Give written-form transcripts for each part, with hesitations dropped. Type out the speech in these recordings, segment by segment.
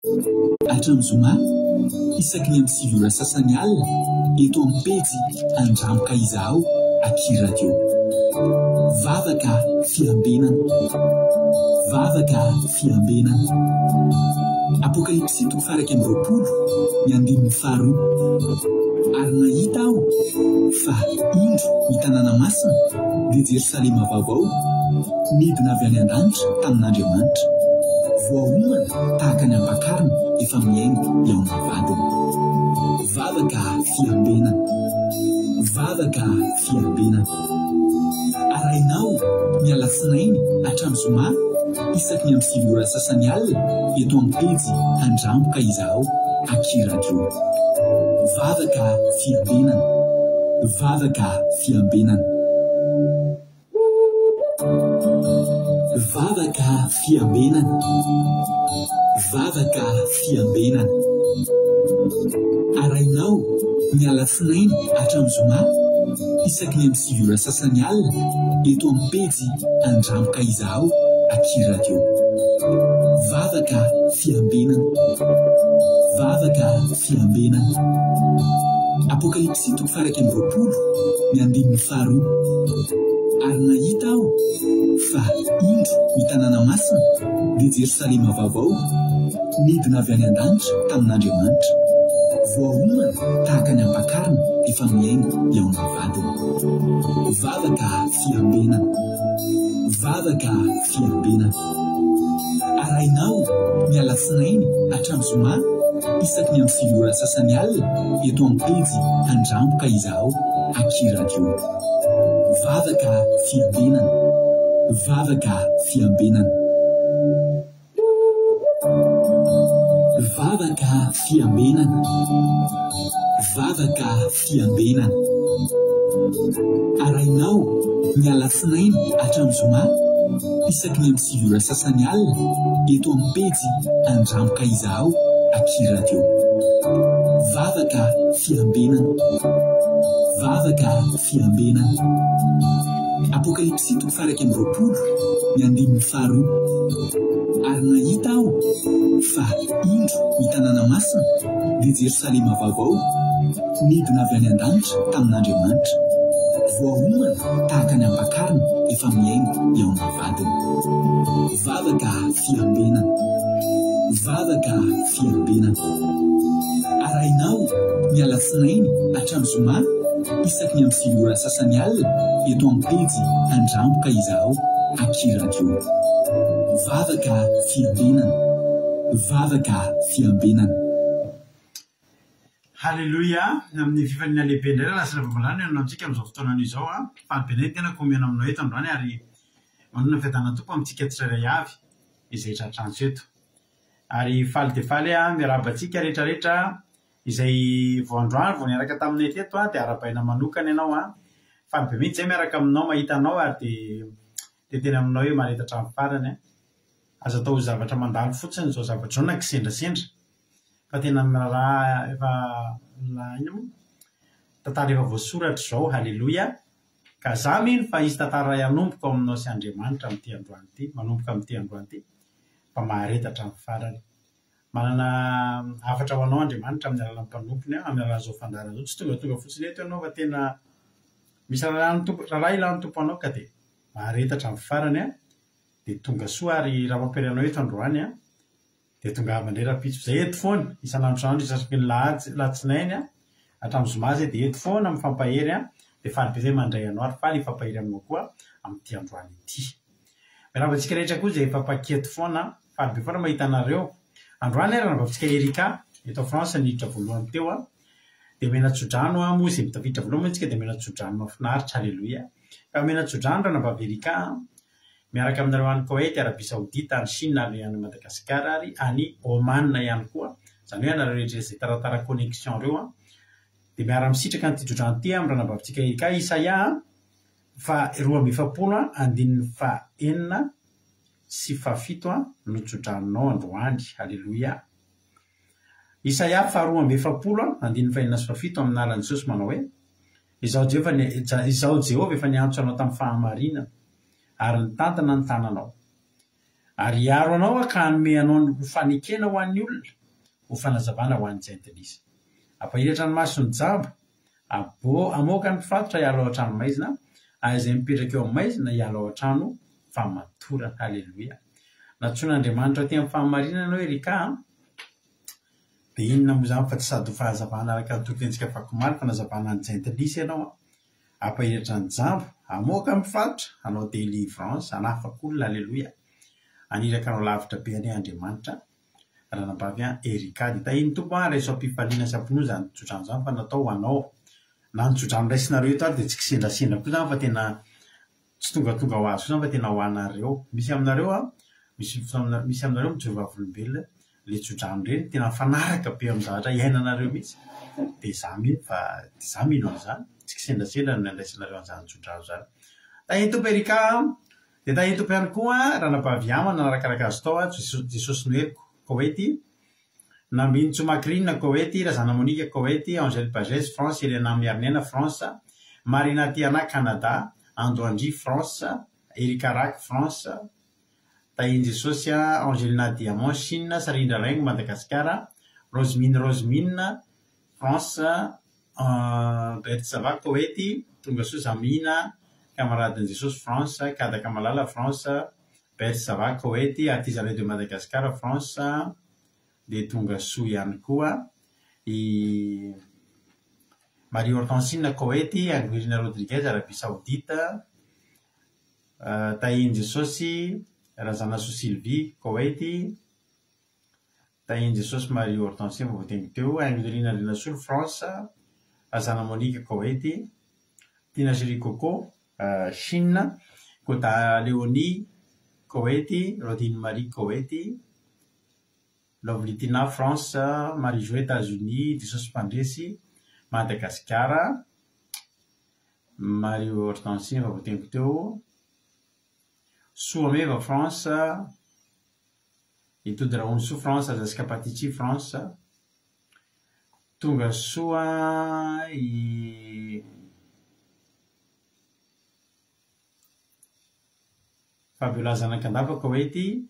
Hatramin'ny zoma, isaky ny amin'ny 9 ora sasany alina, eto amin'ny pejy Andramo ka Izahao, Aky Radio. Vavaka fiambenana. Vavaka fiambenana. Apokalypsy toko faha-21, ny andininy faharoa. Ary nahita aho fa indro ny tanàna masina, dia Jerosalema vaovao, nidina avy any an-danitra tamin'Andriamanitra. Voaomana tahaka ny ampakarina efa mihaino eo amin'ny vadiny. Vavaka fiambenana. Vavaka fiambenana. Arahinao ny alatsinainy hatramin'ny zoma isaky ny amin'ny 9 ora sasany alina eto amin'ny pejy Andramo ka izahao Aky Radio. Vavaka fiambenana. Vavaka fiambenana. Vavaka fiambenana. Vavaka fiambenana. Arahinao ny alatsinainy hatramin'ny zoma isaky ny amin'ny 9 ora sasany alina eto amin'ny pejy Andramo ka izahao Aky Radio. Vavaka fiambenana. Vavaka fiambenana. Apokalypsy toko faha-21, ny andininy faharoa. Ary nahita aho fa indro ny tanàna masina, dia Jerosalema vaovao, nidina avy any an-danitra tamin'Andriamanitra. Voaomana tahaka ny ampakarina efa mihaingo eo amin'ny vadiny. Vavaka fiambenana. Vavaka fiambenana. Arahinao ny alatsinainy hatramin'ny zoma isaky ny amin'ny 9 ora sasany alina eto amin'ny pejy Andramo ka izahao Aky Radio. Vavaka fiambenana. Vavaka fiambenana. Vavaka fiambenana. Vavaka fiambenana. Arahinao ny alatsinainy hatramin'ny zoma isaky ny amin'ny 9 ora sasany alina eto amin'ny pejy Andramo ka izahao Aky Radio. Vavaka fiambenana. Vavaka fiambenana. Apokalypsy toko faha-21, ny andininy faharoa. Ary nahita aho fa indro ny tanàna masina, dia Jerosalema vaovao, nidina avy any an-danitra tamin'Andriamanitra. Voaomana tahaka ny ampakarina efa mihaingo eo amin'ny vadiny. Vavaka fiambenana. Vavaka fiambenana. Arahinao ny alatsinainy hatramin'ny zoma isaky ny amin'ny 9 ora sasany alina eto amin'ny pejy Andramo ka izahao Aky Radio. Vavaka fiambenana. Vavaka fiambenana. Haleloia! Amin'ny fifaliana lehibe indray rahalahy sy rahavavy no hihaona amintsika amin'izao fotoana izao. Faly be indray ny tenako mihaona aminao eto androany ary manonona ny fiadanan'ny Tompo amintsika tsirairay avy izay tratrantso eto. Ary faly dia faly aho miarahaba antsika rehetra rehetra izay vao androany vao niaraka taminay teto dia arahabaina manokana ianao an! Faly be mihitsy izay miaraka aminao mahita anao ary dia dia tena aminao hoe mahareta hatramin'ny farany an! Aza atao ho zavatra mandalo fotsiny izao zavatra izao na kisendrasendra fa tena miraharaha efa inona moa? Tantara efa voasoratra izao, haleloia! Ka za mino fa hisy tantara iray hanomboka ao aminao sy Andriamanitra amin'ity androany ity, manomboka amin'ity androany ity, fa mahareta hatramin'ny farany. Manana hafatra ho anao Andriamanitra amin'ny alalan'ny mpanompony, amin'ny alalan'izao fandaharana izao. Tsy tongatonga fotsiny eto ianao fa tena misy raharaha Tompo, raharaha ilan'ny Tompo anao ka dia mahareta hatramin'ny farany an, dia tonga soa ary raha mampiray anao eto androany an, Dia tongava indray rahampitso. Zay eto foana, isan'andro isan'andro, isaky ny lahady, latsinainy an, hatramin'ny zoma zay dia eto foana mifampahery an, dia faly be zay mandray anao ary faly hifampahery aminao koa amin'ity androany ity. Miarahaba antsika rehetra koa izay efa mpaketo foana an, faly be foana mahita anareo. Androany ary ranabavintsika Erika, eto France niditra voalohany teo an, dia omena tsodrano an, moa izay tafiditra voalohany moa isika dia omena tsodrano mahafinaritra, aleloia. Ka omena tsodrano ranabavy Erika an. Miaraka aminareo any Koety, Arabie Saoudite, any Chine ary any Madagascar ary any Oman ihany koa, izany hoe anareo rehetra izay taratara connexion ireo an, dia miara misitraka an'ity tsodrano ity amin'ny ranabavintsika Erika Isaia an, faha 42 an, andininy faha enina sy faha fito an, no tsodranonao androany. Aleloia. Isaia faha 42 an, andininy faha enina sy faha fito amin'ny anaran'i Jesosy manao hoe, Izaho Jehovah, Izaho Jehovah efa niantso anao tamin'ny fahamarinana, ary nitantana ny tananao. Ary hiaro anao Aho ka hanome anao ny ho fanekena ho an'ny olona, ho fanazavana ho an'ny jentilisa. Hampahiratra ny mason'ny jamba, abo, hamoaka ny mpifatotra hiala ao an-trano maizina, ary izay mipetraka eo amin'ny maizina hiala ao an-trano famatorana. Haleloia! Nantsoin'Andriamanitra aty amin'ny fahamarinana ianao Erika a! Dia inona moa izany fa tsy sady ho fahazavana araka ny toritentsika afakomaly, fanazavana ny jentilisa ianao a! Hampahiratra ny jamba, hamoaka ny mpifatotra, hanao délivrance, hanafaka olona, Aleloia! Haniraka anao lavitra be anie Andriamanitra, ranabavy an, Erika. Dia tahian'ny Tompo an, raiso am-pifaliana sy am-pinoana izany tsodrano izany fa natao ho anao. Na ny tsodrano raisinareo eto ary dia tsy kisendrasendra koa izany fa tena tsy tongatonga ho azy koa izany fa tena ho anareo. Misy aminareo an, misy misy aminareo mijoro vavolombelona le tsodrano ireny tena mifanaraka be amin'ny zavatra iainanareo mihitsy. Dia za mino fa dia za mino an'izany. Tsy kisendrasendra no nandraisanareo an'izany tsodrano izany. Tahian'ny Tompo Erika an! Dia tahian'ny Tompo ihany koa Ranabavy Yama nanarakaraka azy tao an, Jesosy Noely Koety, Nambinintsoa Macrine Koety, Razana Monica Koety, Angèle Pagès France, Helena Miarinena France, Marina Tiana Canada, Ando Andry France, Erika Rack France, Tahian'i Jesosy Angelina Diamant Chine, Sarindra Raingo Madagasikara, Rosemine Rosemine France, Berthe Sava Koety, Tongasoa Zamina, Camaradin'i Jesosy France, Kadaka Malala France, Berthe Sava Koety, Artisanat de Madagascar France, dia tongasoa ihany koa i Marie Hortensine Koety, Anguirina Rodriguez Arabie Saoudite, Tahian'i Jesosy Razanasoa Sylvie Koety, Tahian'i Jesosy Marie Hortense efa voatendry teo, Haingonirina Andrianasolo France, Razana Monica Koety, Tina Chérie Coco Chine, Goda Léonie Koety, Rodine Marie Koety, Lovely Tina France, Marie Jo Etats Unis, Jesosy Mpandresy Madagasikara, Marie Hortense efa voatendry teo, Soa Meva France, Itody Rahonisoa France, Jessica Patici France, Tonga soa i Fabiola Zanakandava Koety,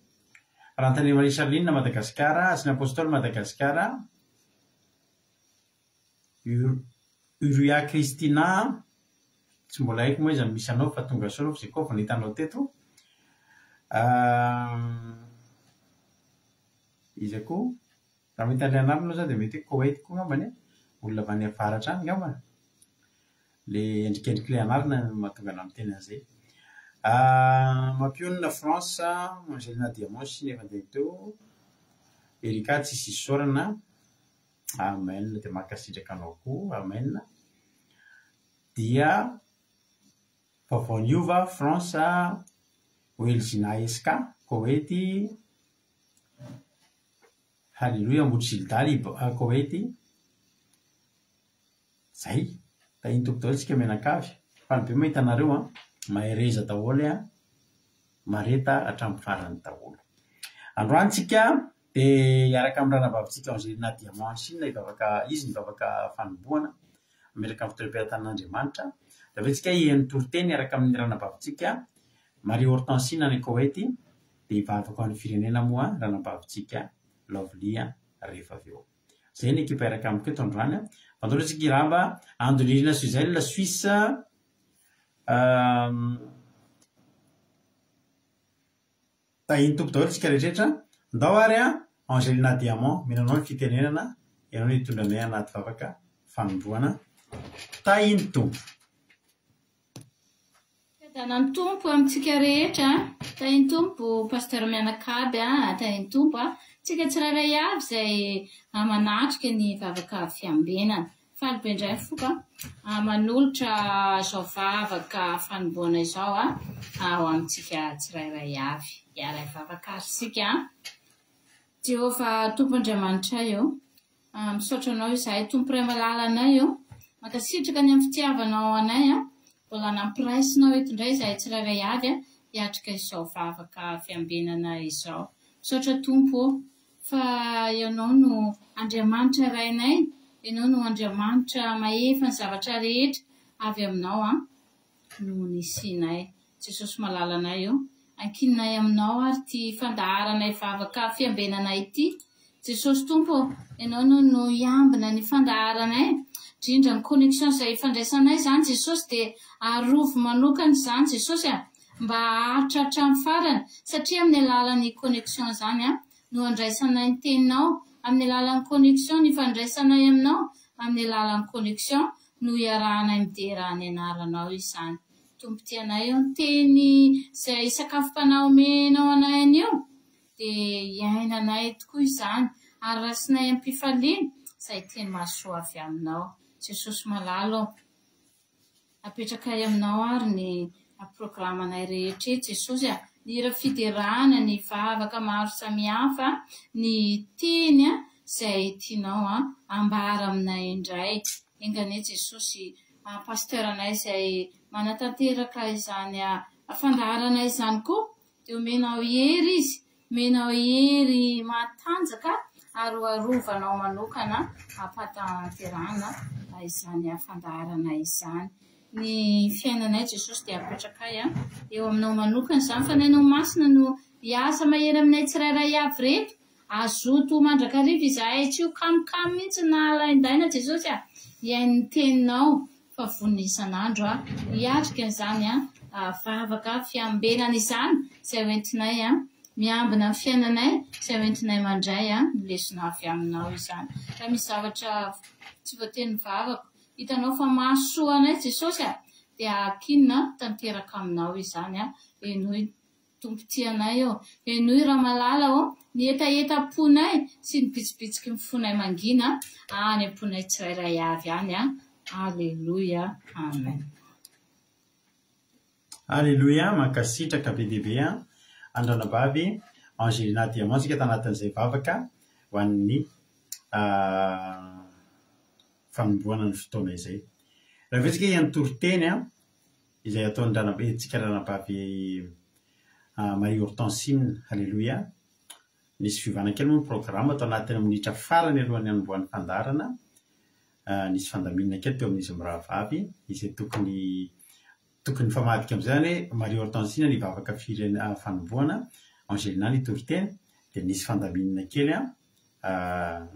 Rantaniry Marie Charline Madagasikara, Hasina Apostoly Madagasikara, Uruya Christina, tsy mbola haiko moa iza no misy anao fa tonga soa aloha fa izay koa vao nahita anao teto. Iza koa? Raha mahita an'ilay anarana aloha za dia mety hoe Koweït koa angambany e, olona avy any avaratra any angambany. Ilay endrikendrik'ilay anarana no mahatonga anah miteny an'izay. Mampionona France, Angelina Diamond sy ny efa niteny teo, Erika tsisy isaorana. Amen dia mankasitraka anao koa amen dia vaovao niova France Welzina SK Koety Haleloia Ambodrizilda Liban Koety Zay Tahin'ny Tompo daholo tsika mianakavy Faly be mahita anareo an Mahereza daholo an Mareta hatramin'ny farany daholo Androany tsika Dia hiaraka amin'ny ranabavitsika Angelina Diamant Chine hivavaka, izy nivavaka fanombohana, hametraka ny fitoeram-piadanan'Andriamanitra. Dia avy eo tsika hiheno toriteny hiaraka amin'ny ranabavitsika Marie Hortensine any Koety, dia hivavaka ho an'ny firenena moa ranabavitsika Lovely rehefa avy eo. Izay ny ekipa hiaraka amiko eto androany. Mandao aloha tsika hiraba Andonirina Suzelle Suisse. Tahin'ny Tompo daholo isika rehetra. Ndao ary an, Angelina Diamant, mino anao ny fitenenana, ianao no hitondra anay anaty vavaka fanombohana. Tahin'ny Tompo. Fiadanan'ny Tompo amintsika rehetra. Tahin'ny Tompo Pasteur mianakaby a, tahin'ny Tompo a. Tsika tsirairay avy izay manatrika ny vavaka fiambenana. Faly be indray ny foko a, manolotra izao vavaka fanombohana izao a, ho amintsika tsirairay avy. Hiara-hivavaka ary isika a. Jehovah Tompo Andriamanitray ô, misaotra Anao izahay Tompo Ray malala anay ô, mankasitraka ny amin'ny fitiavanao anay a, mbola nampiraisinao eto indray izahay tsirairay avy a, hiatrika izao vavaka fiambenana izao. Misaotra Tompo ô, Fa Ianao no Andriamanitra Rainay, Ianao no Andriamanitra mahefa ny zavatra rehetra, avy Aminao no nisianay. Jesosy malalanay ô! Ankininay aminao ary ity fandaharanay vavaka fiambenana ity. Jesosy Tompo ô, Ianao no no hiambina ny fandaharanay, indrindra ny connexion izay ifandraisanay izany Jesosy dia arovy manokana izany Jesosy a, mba haharitra hatramin'ny farany satria amin'ny alalan'ny connexion izany a no andraisanay ny teninao, amin'ny alalan'ny connexion no ifandraisanay aminao, amin'ny alalan'ny connexion no iarahanay midera ny anaranao izany. Tompo tianay ô, ny teny izay sakafom-panahy omenao anay anio dia iainanay tokoa izany ary raisinay am-pifaliana izay teny mahasoa avy aminao. Jesosy malala ô, apetrakay aminao ary ny programanay rehetra eto Jesosy a, ny hira fiderana, ny vavaka maro samihafa, ny teny izay tianao ambara aminay indray. Enga anie Jesosy Pasteur anay izay manatanteraka izany fandaharana izany koa dia omenao hery izy, omenao hery matanjaka ary ho arovanao manokana hampatanterahana izany fandaharana izany. Ny fiainanay Jesosy dia apetrakay eo aminao manokana izany fa ny Anao Masina no hiasa mahery aminay tsirairay avy ireto. Hazoto mandrakariva izahay tsy ho kamokamo mihitsy na alaindaina Jesosy a! Hihaino ny teninao fa vonona isan'andro aho hiatrika an'izany vavaka fiambenana izany izay ho entinay miambina ny fiainanay izay ho entinay mandray ny lesona avy aminao izany. Raha misy zavatra tsy voatenin'ny vavako hitanao fa mahasoa anay Jesosy a! dia akinina tanteraka aminao izany henoy Tompo tia anay ô! Henoy Ramalala ô! Ny hetahetam-ponay sy ny bitsibitsiky ny fonay mangina any am-ponay tsirairay avy any a! Aleloia! Amen. Aleloia! Mankasitraka be dia be an-dRanabavy Angelina Diamond tsika tanatin'izay vavaka ho an'ny fanombohana ny fotoana izay. Raha avy eo tsika hihaino toriteny an! izay ataon-dRanabentsika Ranabavy Marie Hortensine. Aleloia. Nisy fiovana kely moa ny programa tao anatin'ny minitra farany alohan'ny hanombohan'ny fandaharana. Nisy fandaminana kely teo amin'izy mirahavavy izay tokony tokony nifamadika amin'izay izany hoe Marie Hortensine nivavaka firen- fanombohana, Angelina nitoriteny dia nisy fandaminana kely an.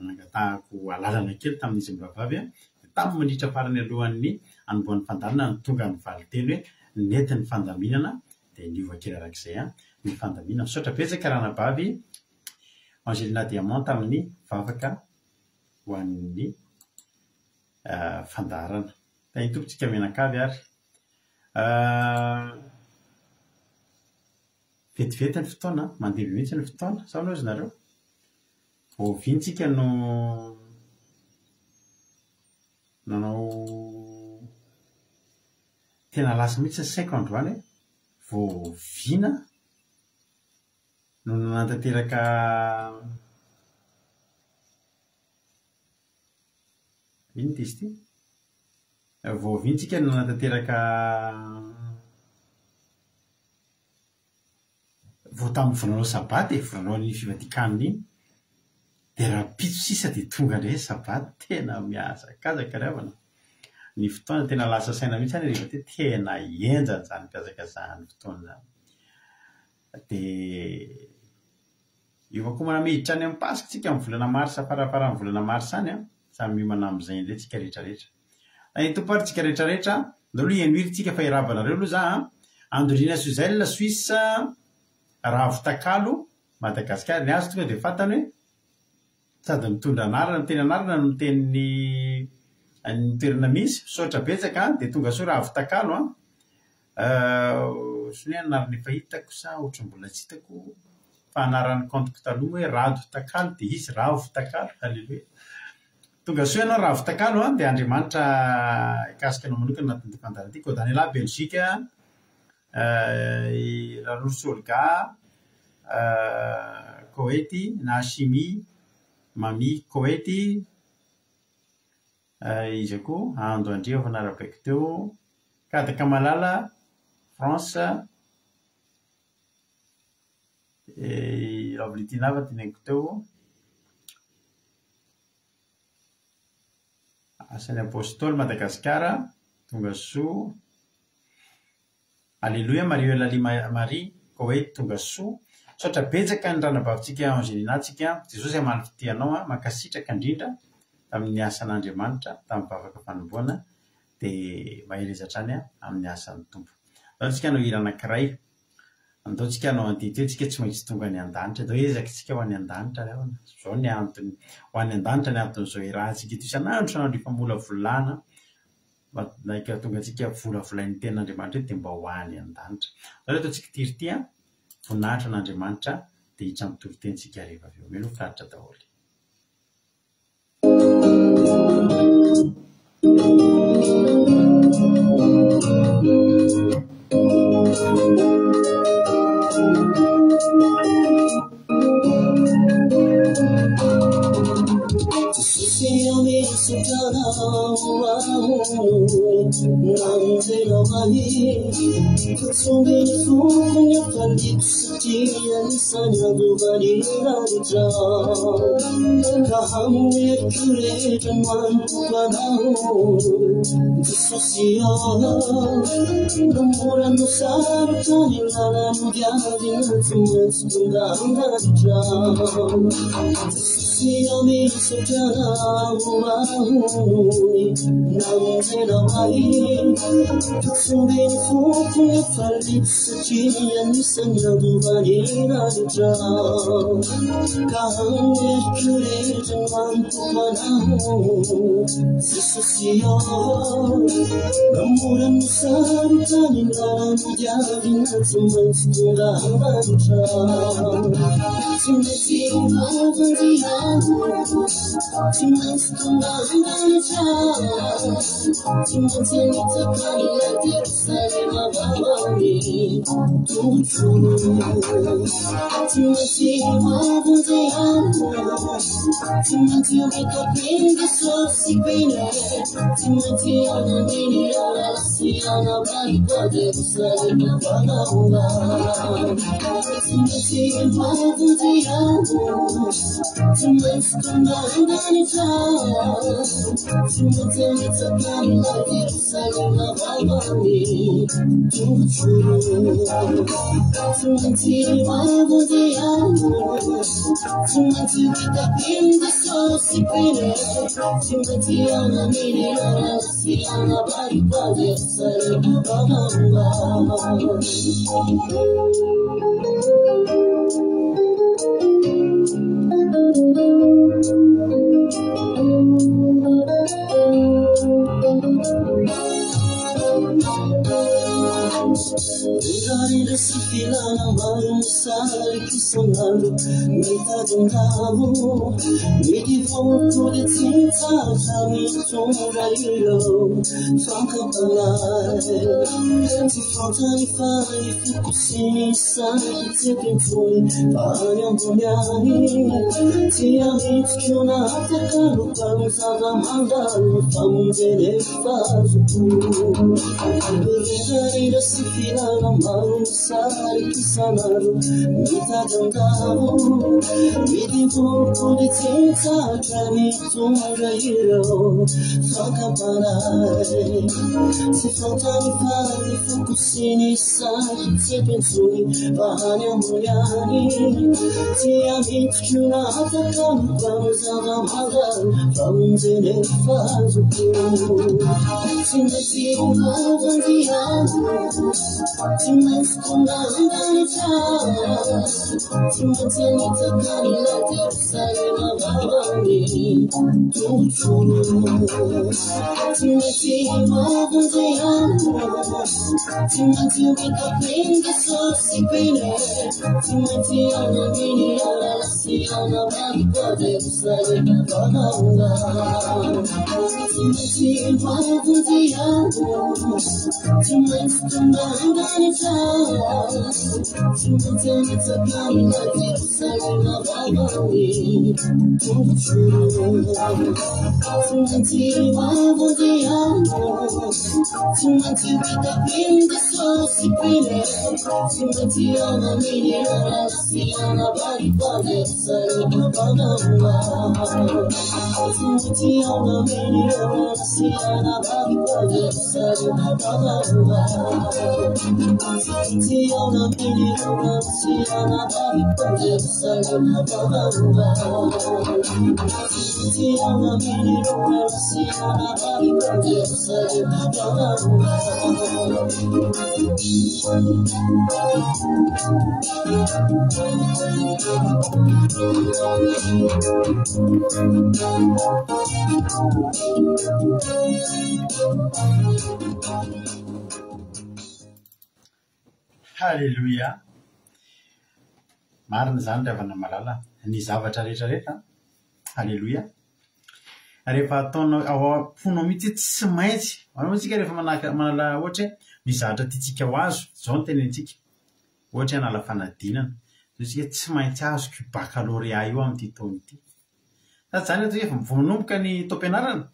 nangatahako alalana kely tamin'izy mirahavavy dia tamin'ny minitra farany alohan'ny hanombohan'ny fandaminana no tonga ny valinteny hoe nety ny fandaminana dia niova kely arak'izay ny fandaminana. Misaotra betsaka ranabavy Angelina Diamant tamin'ny vavaka ho an'ny fandaharana. Tahin'ny Tompo tsika mianakavy ary. Vetivety ny fotoana an, mandeha be mihitsy ny fotoana, sa ahoana hozy nareo? Vao oviana tsika no nanao tena lasa mihitsy ny saiko androany hoe vao oviana no nanatanteraka inona ity izy ity? Vao oviana tsika no nanatanteraka Vao tamin'ny vao nanao sabata e, vao nanao an'iny fivadikanina iny, dia rahampitso sisa dia tonga indray ny sabata, tena mihazakazaka ry havana. Ny fotoana tena lasa saina mihitsy any hariva teo, tena henjana izany fihazakazahan'ny fotoana izany. Dia efa komana miditra any amin'ny paska tsika amin'ny volana marsa, farafaran'ny volana marsa any an, samy miomana amin'izay indray tsika rehetra rehetra. Any Tompo ary tsika rehetra rehetra, ndao aloha hihaino hira tsika fa hiraba anareo aloha za an! Andorina Suzel, Suisse, Ravo Takalo, Madagascar, ny azy tonga dia fantany hoe sady mitondra anarana, miteny anarana no miteny ny ny toerana misy, misaotra betsaka an, dia tonga soa Ravo Takalo an! Ohatran'ny hoe anarana efa hitako sa ohatran'ny mbola tsy hitako fa anaran'ny compte-ko taloha hoe Rado Takalo dia izy Ravo Takalo, Aleloia. Tonga soa ianao Ravo Takalo an, dia Andriamanitra hikasika anao manokana anatin'ity fandaharana ity. Kodanela Belgique, i Ranosy Olga, Koety, Nahashimi, Mamy Koety, Iza koa? Ando Andria efa narabaiko teo. Kadaka Malala, France. I Ravolitina efa teneniko teo. Asan'ny Apostoly Madagasikara, tonga soa. Aleloia Marie Eulalie Marie. Ka hoe tonga soa. Misaotra betsaka ny ranabavintsika Angelina tsika. Jesosy hamaly fitia anao an. Mankasitraka indrindra tamin'ny asan'Andriamanitra, tamin'ny vavaka fanomboana. Dia mahereza hatrany amin'ny asan'ny Tompo. Andao tsika hanao hira anankiray. Andao tsika hanao an'ity teo tsika tsy maintsy tonga any an-danitra. Andao hiezaka tsika ho any an-danitra ry havana. Izao ny antony, ho any an-danitra ny anton'izao iarahantsika ito isan'andro isan'andro ifamolavolana. Mba tonga antsika volavolain'ny tenin'Andriamanitra eto dia mba ho any an-danitra. Andao ry ataontsika ity ry ity an. Voninahitra an'Andriamanitra dia hiditra amin'ny toriteny tsika rehefa avy eo. Mialoha fitaratra daholo. Haleloia! Marina izany ry havana malala, ny zavatra rehetra rehetra, haleloia, rehefa ataonao ao am-ponao mihitsy hoe tsy maintsy, ahoana moa isika rehefa manahaka manala ohatra hoe misy zavatra tiantsika ho azo, izao no tenenintsika, ohatra hoe hanala fanadinana, dia hoy isika hoe tsy maintsy azoko io baccalauréat io amin'ity taona ity. Sady izany atao hoe vao manomboka ny taom-pianarana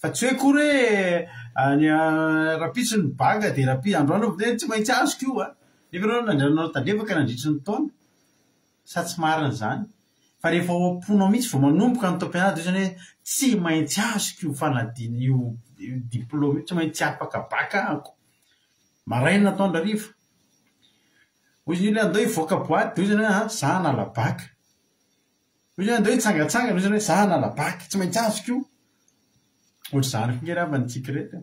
fa tsy hoe akory hoe any rahampitso ny bac dia rahampitso androany hoe tsy maintsy azoko io an! Nefa ianao nandranao tandrevaka nandritry ny taona. Sa tsy marina izany? Fa rehefa ao am-ponao mihitsy vao manomboka ny taom-pianarana dia ohatrany hoe tsy maintsy azoko io fanadinana io diplaoma io, tsy maintsy afaka bac ahako. Maraina atoandro hariva. Hoy izy hoe andao hivoaka boaty dia hoy izy hoe an, za hanala bac. Hoy izy hoe andao hitsangatsangana, hoy izy hoe za hanala bac, tsy maintsy azoko io. Ohatr'izany koa nge ry havana tsika ireto e.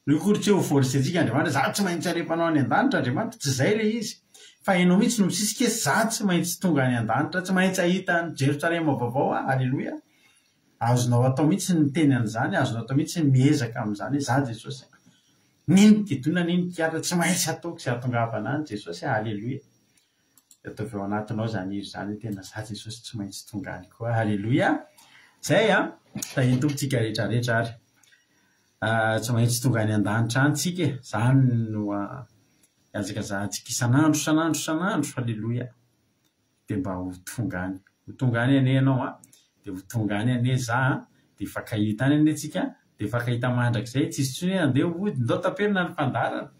Io akory tsy hoe ho forcer-tsika Andriamanitra, za tsy maintsy alefanao any an-danitra Andriamanitra, tsy izay ilay izy. Fa ianao mihitsy no misisika hoe za tsy maintsy tonga any an-danitra, tsy maintsy hahita an'i Jerosalema vaovao aho, aleloia. Azonao atao mihitsy ny miteny an'izany, azonao atao mihitsy ny miezaka amin'izany hoe za Jesosy a. N'inon'kidona n'inon'kiatra, tsy maintsy ataoko izay hahatongavana any Jesosy a, aleloia. Ataovy ao anatinao izany hira izany hoe tena za Jesosy tsy maintsy tonga any koa. Haleloia! Zay an! Tahian'ny Tompo tsika rehetra rehetra ary. Tsy maintsy tonga any an-danitra any tsika e! Zany no ihazakazahantsika isan'andro isan'andro isan'andro. Haleloia! Dia mba ho tonga any. Ho tonga any anie ianao an! Dia ho tonga any anie za an! Dia hifankahita any anie tsika, dia hifankahita mandrakizay, tsisy intsony hoe andeha hody, ndao taperina ny fandaharana,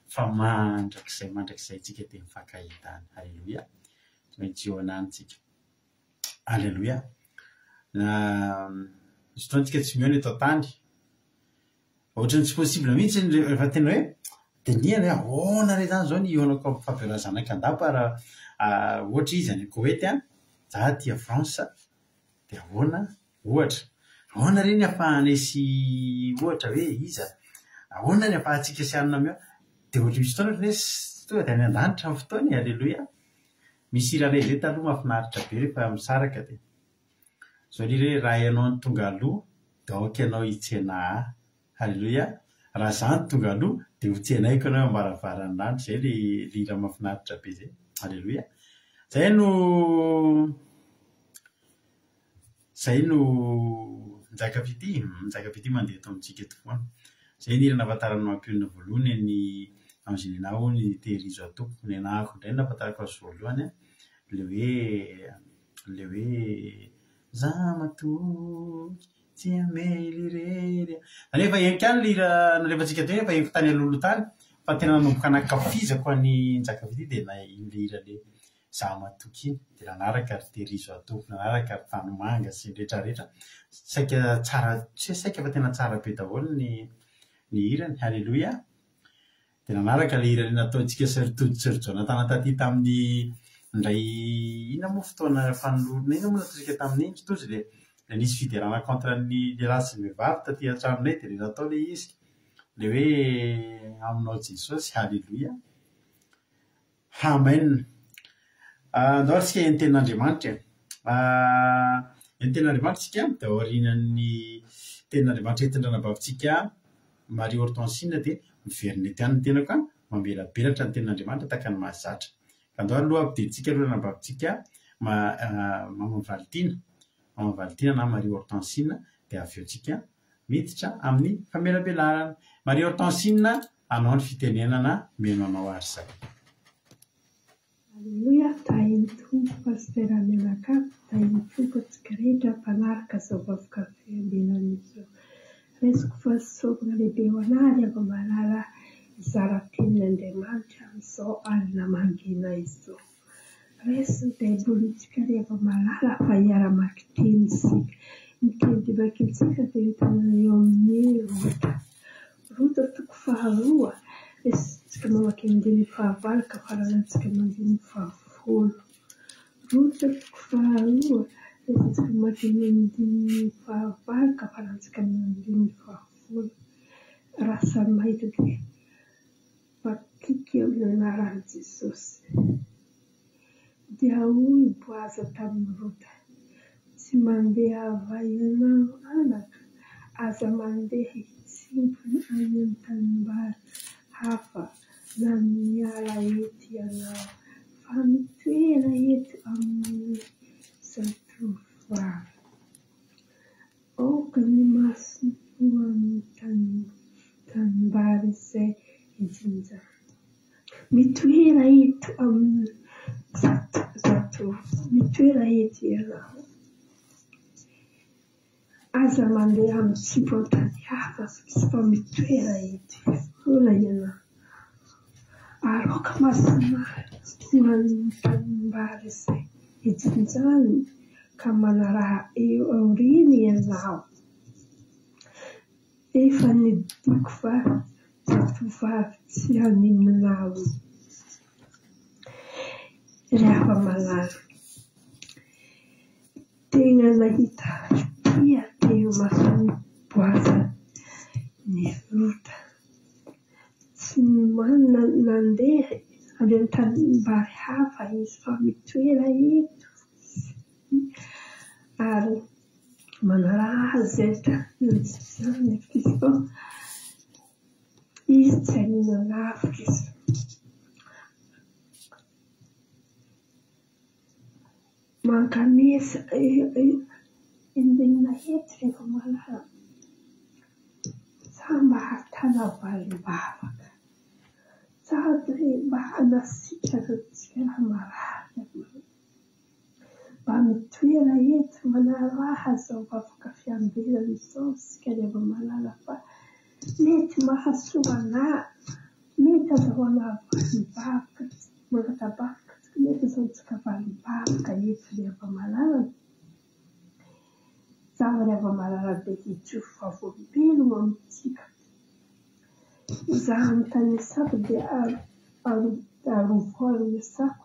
fa mandrakizay mandrakizay tsika dia mifankahita any. Aleloia! Tsy maintsy hihaona any tsika. Aleloia! Misy fotoana tsika tsy mihaona eto an-tany. Ohatran'ny tsy possible mihitsy ny rehefa tena hoe dinihana hoe ahoana re izany izao ny hihaonako amin'i Fabiola zanak'Andapa raha ohatra izy any Koety an, za aty France, dia ahoana Ohatra, ahoana re ny ahafahanay sy ohatra hoe iza? Ahoana ny ahafahantsika sy anona mihaona? Dia ohatry misy fotoana ohatran'ny hoe tonga dia any an-danitra ny fotoana e, aleloia! Misy hira iray izay taloha mahafinaritra be rehefa misaraka dia izao ilay hira hoe raha ianao no tonga aloha dia aoka ianao hitsena ahy. Aleloia! Raha izaho no tonga aloha dia ho tsenaiko ianao eo am-baravaran'ny lanitra. Izay ilay hira mahafinaritra be izay. Aleloia! Izay no Izay no Njaka Fitia, Njaka Fitia mandeha eto amintsika eto foana. Izay ny hira nahafantaran'ny mampionona voalohany an'i Angelina hono i Tehirizo Atoko. Ny anahako indray no nahafantarako azy voalohany an, ilay hoe ilay hoe Za matoky tsy hamely irery aho. Izany hoe efa henoko ihany ilay hira nalefantsika teo iny, efa henoko tany alohaloha tany, fa tena nanomboka nankafizako an'i Njaka Fitia dia ilay iny ilay hira ilay Za matoky iny dia nanaraka ry Terizo Atoko, nanaraka ry Tanimanga sy ny rehetra rehetra, saika tsara, tsy hoe saika fa tena tsara be daholo ny ny hirany, Haleloia! Dia nanaraka ilay hira nataontsika sy ry Tojo sy ry Jonathan taty tamin'ny indray inona moa fotoana fanolorana, inona moa nataontsika tamin'iny ry Tojo ilay ilay nisy fiderana contre ny lehilahy sy ny vehivavy taty an-tranonay dia ilay natao ilay izy, ilay hoe aminao Jesosy, Haleloia! Amen. Andao ary tsika hihaino tenin'Andriamanitra e. Hihaino tenin'Andriamanitra tsika dia aorianan'ny tenin'Andriamanitra entin'ny ranabavintsika Marie Hortensine dia miverina eto ihany ny tenako an, mamelabelatra ny tenin'Andriamanitra tahaka ny mahazatra. Andao ary aloha ampidirintsika aloha ranabavintsika Maman Valitiana, Maman Valitiana na Marie Hortensine dia avy eo tsika miditra amin'ny famelabelarana. Marie Hortensine, anao ny fitenenana, mino anao ary izay. Aleloia, tahin'ny Tompo Pasitera mianakavy, tahin'ny Tompo antsika rehetra mpanaraka izao vahoaka fiambenana izao. Raisiko fahasoavana lehibe ho anah ry hava-malala hizara tenin'Andriamanitra amin'izao alina mangina izao. Raiso ny Baibolintsika ry hava-malala fa hiara-mamaky teny isika. Ny teny vakintsika dia ahitana eo amin'ny Rota. Rota toko faharoa, resintsika mamaky andininy fahavalo ka faranantsika amin'ny andininy fahafolo. Rota toko faharoa, resintsika mamaky ny andininy fahavalo ka faranantsika amin'ny andininy fahafolo. Raha samy mahita dia vakiky amin'ny anaran'i Jesosy. Dia hoy Boaza tamin'i Rota, Tsy mandeha va ianao anaka? Aza mandeha hitsimpona any amin'ny tanimbary hafa na miala eto ianao, fa mitoera eto amin'ny zatovovavy. Aoka ny masony ho amin'ny tanimbary izay ijinjany. Mitoera eto amin'ny zatovo, mitoera eto ianao. Aza mandeha mitsimpona an-tany hafa fa mitoera eto foana ianao. Ary aoka masina ho an'ny tanimbary izay ijinjany ka manaraha eo aoriany ianao. Efa nidiko fa zatovovavy tsy haninona anao io. Ry hava-malala, tena nahita fitia teo imason'i Boaza ny Rota. Tsy nomanina nandeha avy amin'ny tanimbary hafa izy fa mitoera eto ary manaraha azy izay tany izany izy fa izy tsy hanina lavitra izy. Mankanesa enjehina eto rehefa malala sa mba hahatana valim-bavaka, sady mba hanasitrana antsika raha marary. Mba mitoera eto manaraha izao vavaka fiambenana izao isika ry hava-malala fa mety mahasoa anà, mety azahoana valim-bavaka, mangata-bavaka tsika, mety azahoantsika valim-bavaka eto ry hava-malala. Izaho ry hava-malala dia hijoro vavolombelona amintsika. Izaho amin'ny tany niasako dia arovoara niasako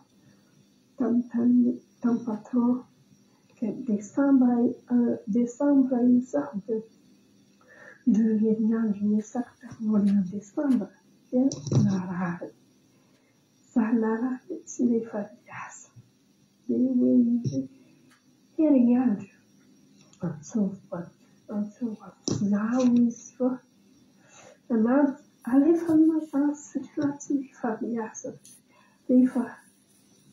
tamin'ny tamin'ny patron. Ka desambra desambra izaho dia indroa herinandro niasako tamin'ny volana desambra dia narary. Izaho narary dia tsy nefa niasa. Dia hoe izy herinandro antsovo izy fa alefa amin'ny satria tsy nefa miasa. Rehefa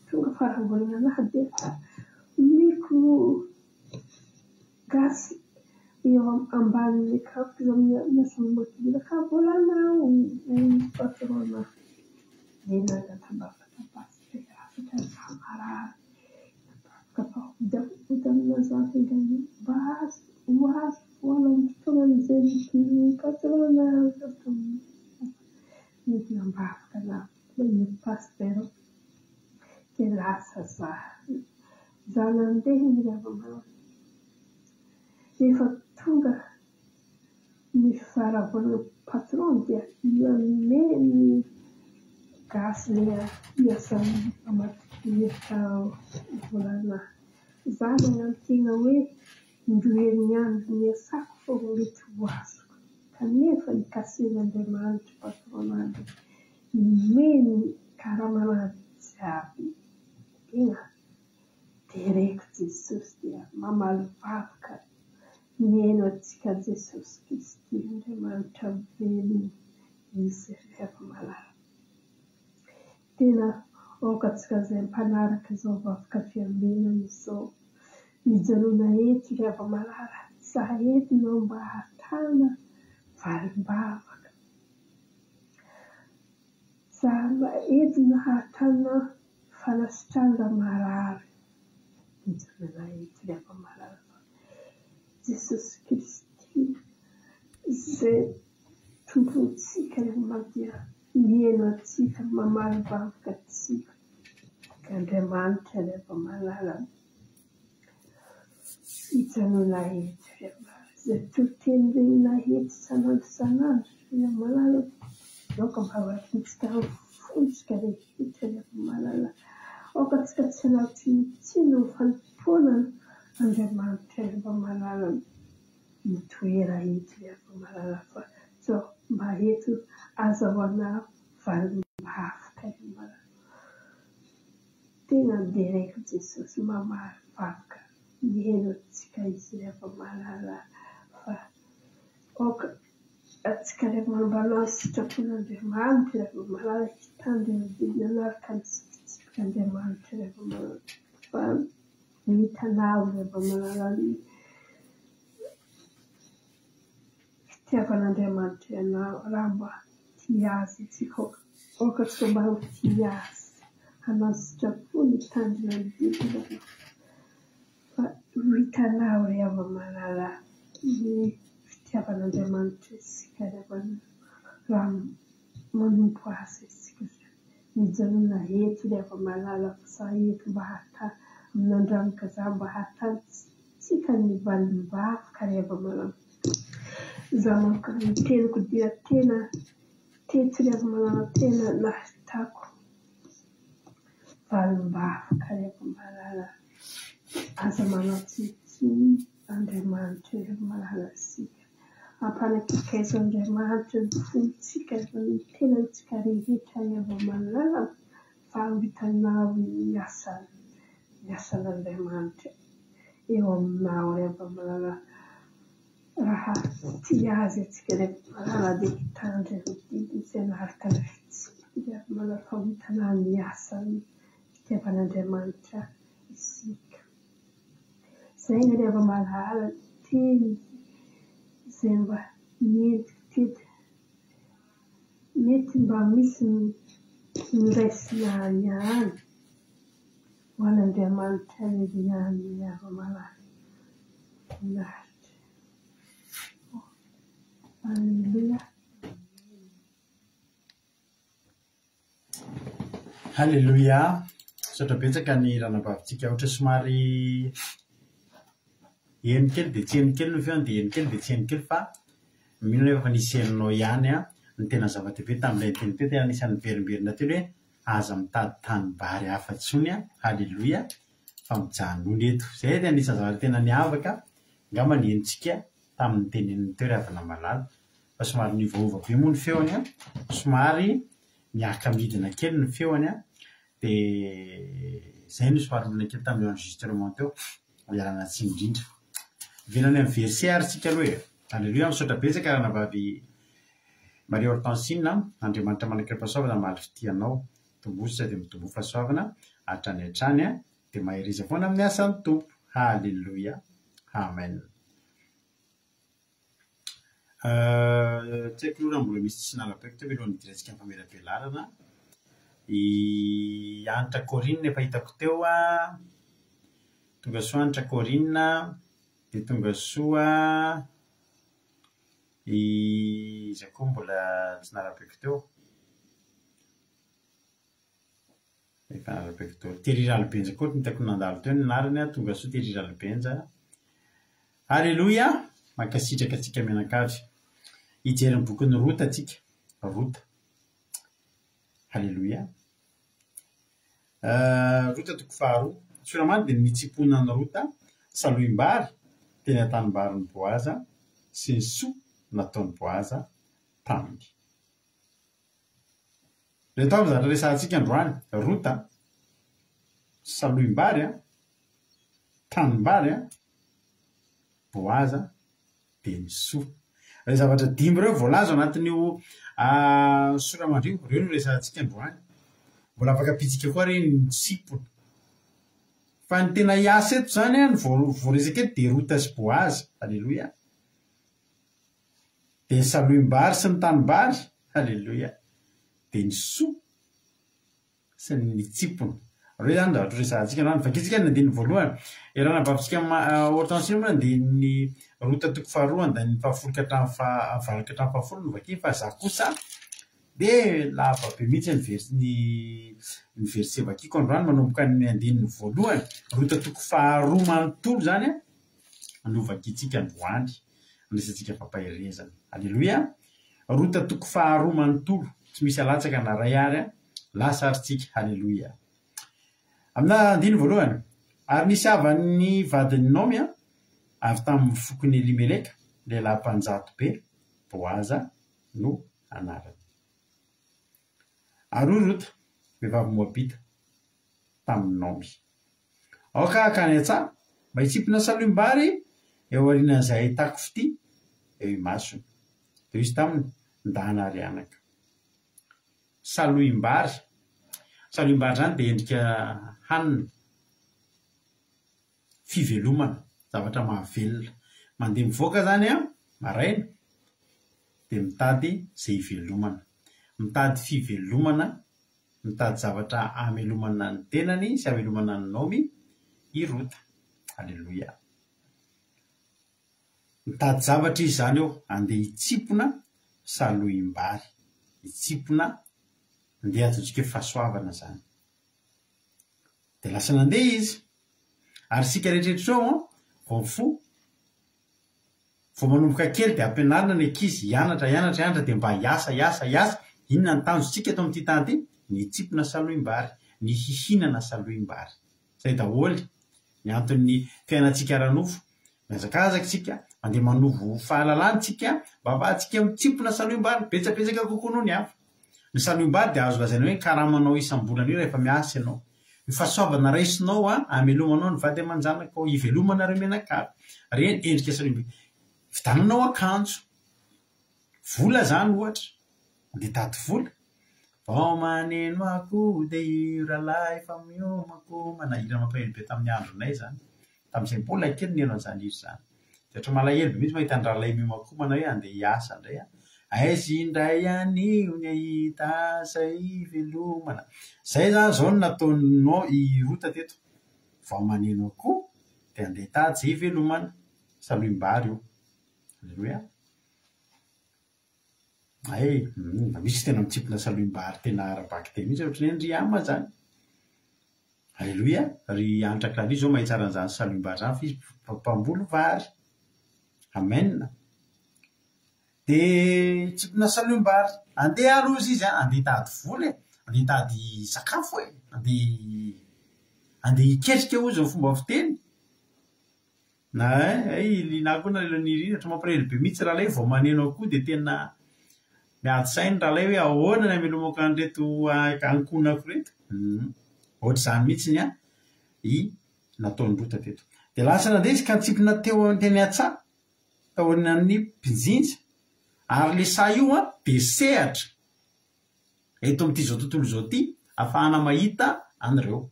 tonga faram-bolana anahy dia omeko gasy eo ambanin'ny kiraroko izy miasa amin'ny ka volanao hoy patron anahy. Dia nangatambavaka pasitera satria izaho marary. Fa hody aminazy mba ho azo vola amin'ny fotoanan'izay ny patron anahy. Nidina am-bavaka anahy pasitera dia lasa izaho. Izaho nandeha ny ry hava-malala. Rehefa tonga ny faram-bolana patron dia nanome ny gasy ilay miasa hamadika volana. Izaho nanantena hoe indroa herinandro niasako vao mety ho azoko. Kanefa nikasen'Andriamanitra patron anahy dia nomeny karamana jiaby. Tena dereko Jesosy dia mamaly vavaka mihaino antsika Jesosy Kristy Andriamanitra velona izy ry hava-malala. Tena aoka antsika izay mpanaraka izao vavaka fiambenana izao. Mijanona eto ry hava-malala, izaho eto no mba hahatana valim-bavaka. Izaho eto no hahatana fanasitranana marary. Mijanona eto ry hava-malala fa Jesosy Kristy izay Tompontsika ry dia mihaino antsika, mamaly vavaka antsika. Andriamanitra ry hava-malala, mijanona eto ry Izay toriteny reninay eto isan'andro isan'andro ry Malala. Aoka mba ho azontsika amin'ny fontsika rehetra ry Malala. Aoka tsika tsy hanao tsinontsinona ny fanompoana Andriamanitra ry Malala. Mitoera eto ry Malala fa sao mba eto azahoana valim-bavaka ry Malala. Tena deraiko Jesosy mamaly vavaka mihaino antsika Izy ry Malala fa aoka antsika ry mba hanao ny sitrapon'Andriamanitra ry Malala hitandrina ny didiny hanaraka ny fitsipik'Andriamanitra ry Malala fa hitanao ry Malala ny fitiavan'Andriamanitra ianao raha mba tia Azy isika aoka tsika mba ho tia Azy hanao ny sitrapony hitandrina ny didiny fa ho hitanao ry Malala ny fitiavan'Andriamanitra isika ry raha manompo Azy isika. Mijanona eto ry Malala fa za eto mba hata amin'Andriamanitra za mba hahatantsika ny valim-bavaka ry Malala. Za manokana ny teniko dia tena teto ry Malala tena nahitako valim-bavaka ry Malala. Aza manao tsinontsinona Andriamanitra ry Malala isika. Ampanakaikezan'Andriamanitra ny fontsika ny tenantsika rehetra ry Malala fa ho hitanao ny asany, ny asan'Andriamanitra eo aminao ry Malala. Raha tia Azy antsika ry Malala dia hitandrina ny didiny sy hanaraka ny fitsipiny ry Malala fa ho hitanao ny asan'ny fitiavan'Andriamanitra isika. Izay ny ry Malala teny izay mba nentiko teto. Mety mba misy noraisina ihany ho an'Andriamanitra irery ihany ry Malala. Voninahitra. Alléluia. Haleloia! Misaotra betsaka ny ranabavintsika. Ohatra somary heno kely dia tsy heno kely ny feony dia heno kely dia tsy heno kely fa mino aho fa nisy henonao ihany an. Ny tena zava-dehibe tamin'ilay niteny teo dia anisan'ny niverimberina teo ny hoe aza mitady tanimbary hafa intsony an. Haleloia! Fa mijanona eto. Izay no anisan'ny zavatra tena niavaka angamba ny henontsika tamin'ny niteneniny teo ry havana malala. Fa somary niovaova be moa ny feony an, somary miaka-midina kely ny feony an, dia izay no somary olana kely tamin'ilay enregistrement teo, ialana tsiny indrindra. Miverina any amin'ny verset ary tsika aloha e. Alléluia, misaotra betsaka ranabavy Marie Hortensine an, Andriamanitra manan-kerim-pahasoavana hamaly fitia anao, tombosa dia mitomboa fahasoavana hatrany hatrany an, dia mahereza foana amin'ny asan'ny Tompo. Haleloia. Amen. Tsy haiko aloha raha mbola misy tsy nalabaiko teo mialohan'ny hidirantsika amin'ny famelabelarana. I Hanitra Corine efa hitako teo an, tonga soa Hanitra Corine, dia tonga soa i iza koa mbola tsy nalabaiko teo? Efa nalabaiko daholo. Thierry Ralibenja koa hitako nandalo teo ny anarany an, tonga soa Thierry Ralibenja. Aleloia! Mankasitraka antsika mianakavy. Hijery ny bokin'i Rota tsika. Rota. Aleloia. Rota toko faharoa. Soramany dia ny nitsimponan'i Rota salohim-bary teny an-tanimbarin'i Boaza sy ny soa nataon'i Boaza taminy. Ireto avy ny zavatra resahantsika androany, Rota, salohim-bary, tanimbary, Boaza, dia ny soa. Ireo zavatra dimy ireo voalaza ao anatin'io sora-mandry io, ireo no resahantsika androany. Mbola afaka ampiantsika koa re ny tsimpona. Fa ny tena hiasa eto izany, ny voaresaka eto dia Rota sy Boaza. Aleloia. Dia ny salohim-bary sy ny tanimbary, haleloia, dia ny soa sy ny mitsimpona. Ireo izany ny zavatra horesahantsika androany. Vakintsika ny andininy voalohany. I ranabavintsika Hortense io moa andininy Rota toko faharoa andininy fahafolo ka hatramin'ny fahavalo ka hatramin'ny fahafolo no vakiny fa za kosa dia lava be mihitsy ny vers- ny ny verset vakiko androany manomboka ny andininy voalohany. Rota toko faharoa manontolo izany no vakintsika androany. Andraisantsika fampaherezana. Aleloia! Rota toko faharoa manontolo, tsy misy alatsaka na ray ary an! Lasa ary tsika. Aleloia! Amina andininy voalohany, Ary nisy havan'ny vadin'i Naomy avy tamin'ny fokon'i Elimeleka, lehilahy mpanjato be, Boaza no anarany. Ary hoy Rota, vehivavy Moabita, tamin'i Naomy, Aoka hankany an-tsaha mba hitsimpona salohim-bary eo aorianan'izay ahitako fitia eo imasony. Dia hoy izy taminy, Ndana ary anaka. Salohim-bary. Salohim-bary izany dia endrika hanina, fivelomana, zavatra mahavelona. Mandeha mivoaka izany an, maraina, dia mitady izay hivelomana. Mitady fivelomana, mitady zavatra hamelomana ny tenany sy hamelomana an'i Naomy i Rota. Aleloia. Mitady zavatra izy izany eo, andeha hitsimpona salohim-bary, hitsimpona, andeha ataontsika hoe fahasoavana izany. Dia lasa nandeha izy. Ary isika rehetra eto izao an, vao mifoha, vao manomboka kely dia ampianarina ny ankizy hianatra, hianatra, hianatra dia mba hiasa, hiasa, hiasa. Inona ny tanjontsika eto amin'ity tany ity? Ny hitsimpona salohim-bary, ny hihinana salohim-bary. Izay daholo ny anton'ny fiainantsika ara-nofo. Mihazakazaka isika, mandeha manovo fahalalana isika mba ahafahantsika mitsimpona salohim-bary betsabetsaka kokoa noho ny hafa. Ny salohim-bary dia azo lazaina hoe ny karamanao isam-bolana io rehefa miasa ianao. Ny fahasoavana raisinao hamelomanao ny vady aman-janakao, hivelomanareo mianakavy. Ireny endrika salohim-bary. Hividiananao akanjo. Vola izany ohatra. Andeha hitady vola. Vao maneno akoho dia io rahalahy fa miomankomana. Hira mampalahelo be tamin'ny andronay izany. Tamin'izay mbola kely niheno an'izany hira izany. Dia ohatran'ny malahelo be mihitsy mahita ny rahalahy miomankomana hoe andeha hiasa indray an. Aiza indray anio ny hahita asa hivelomana. Izay izany izao no nataon'i i Rota teto. Vao maneno akoho dia andeha hitady izay hivelomana. Salohim-bary io. Aleloia. Hay, mba misy tena mitsimpona salohim-bary tena ara-bakiteny mihitsy ohatran'ny hoe ndry ama zany. Aleloia! Ry Hanitra Clavier zao mahay tsara an'izany salohim-bary zany fa izy mpamboly vary. Amen! Dia tsimpona salohim-bary. Andeha ary hozy izy an, andeha hitady vola e, andeha hitady sakafo e, andeha andeha hiketrika hozy ny fomba fiteny. Hay i Lina koa nareo Nirina ohatran'ny mampalahelo be mihitsy ralay vao maneno akoho dia tena miady saina ralay hoe ahoana ny hamelomako an'ireto ankohonako ireto. Ohatr'izany mihitsy ny i nataon'i Rota teto. Dia lasa nandeha izy ka nitsimpona teo teny an-tsaha taorian'ny mpijinja ary ilay saha io an dia sehatra eto amin'ity izao tontolo izao ity ahafahana mahita an'ireo.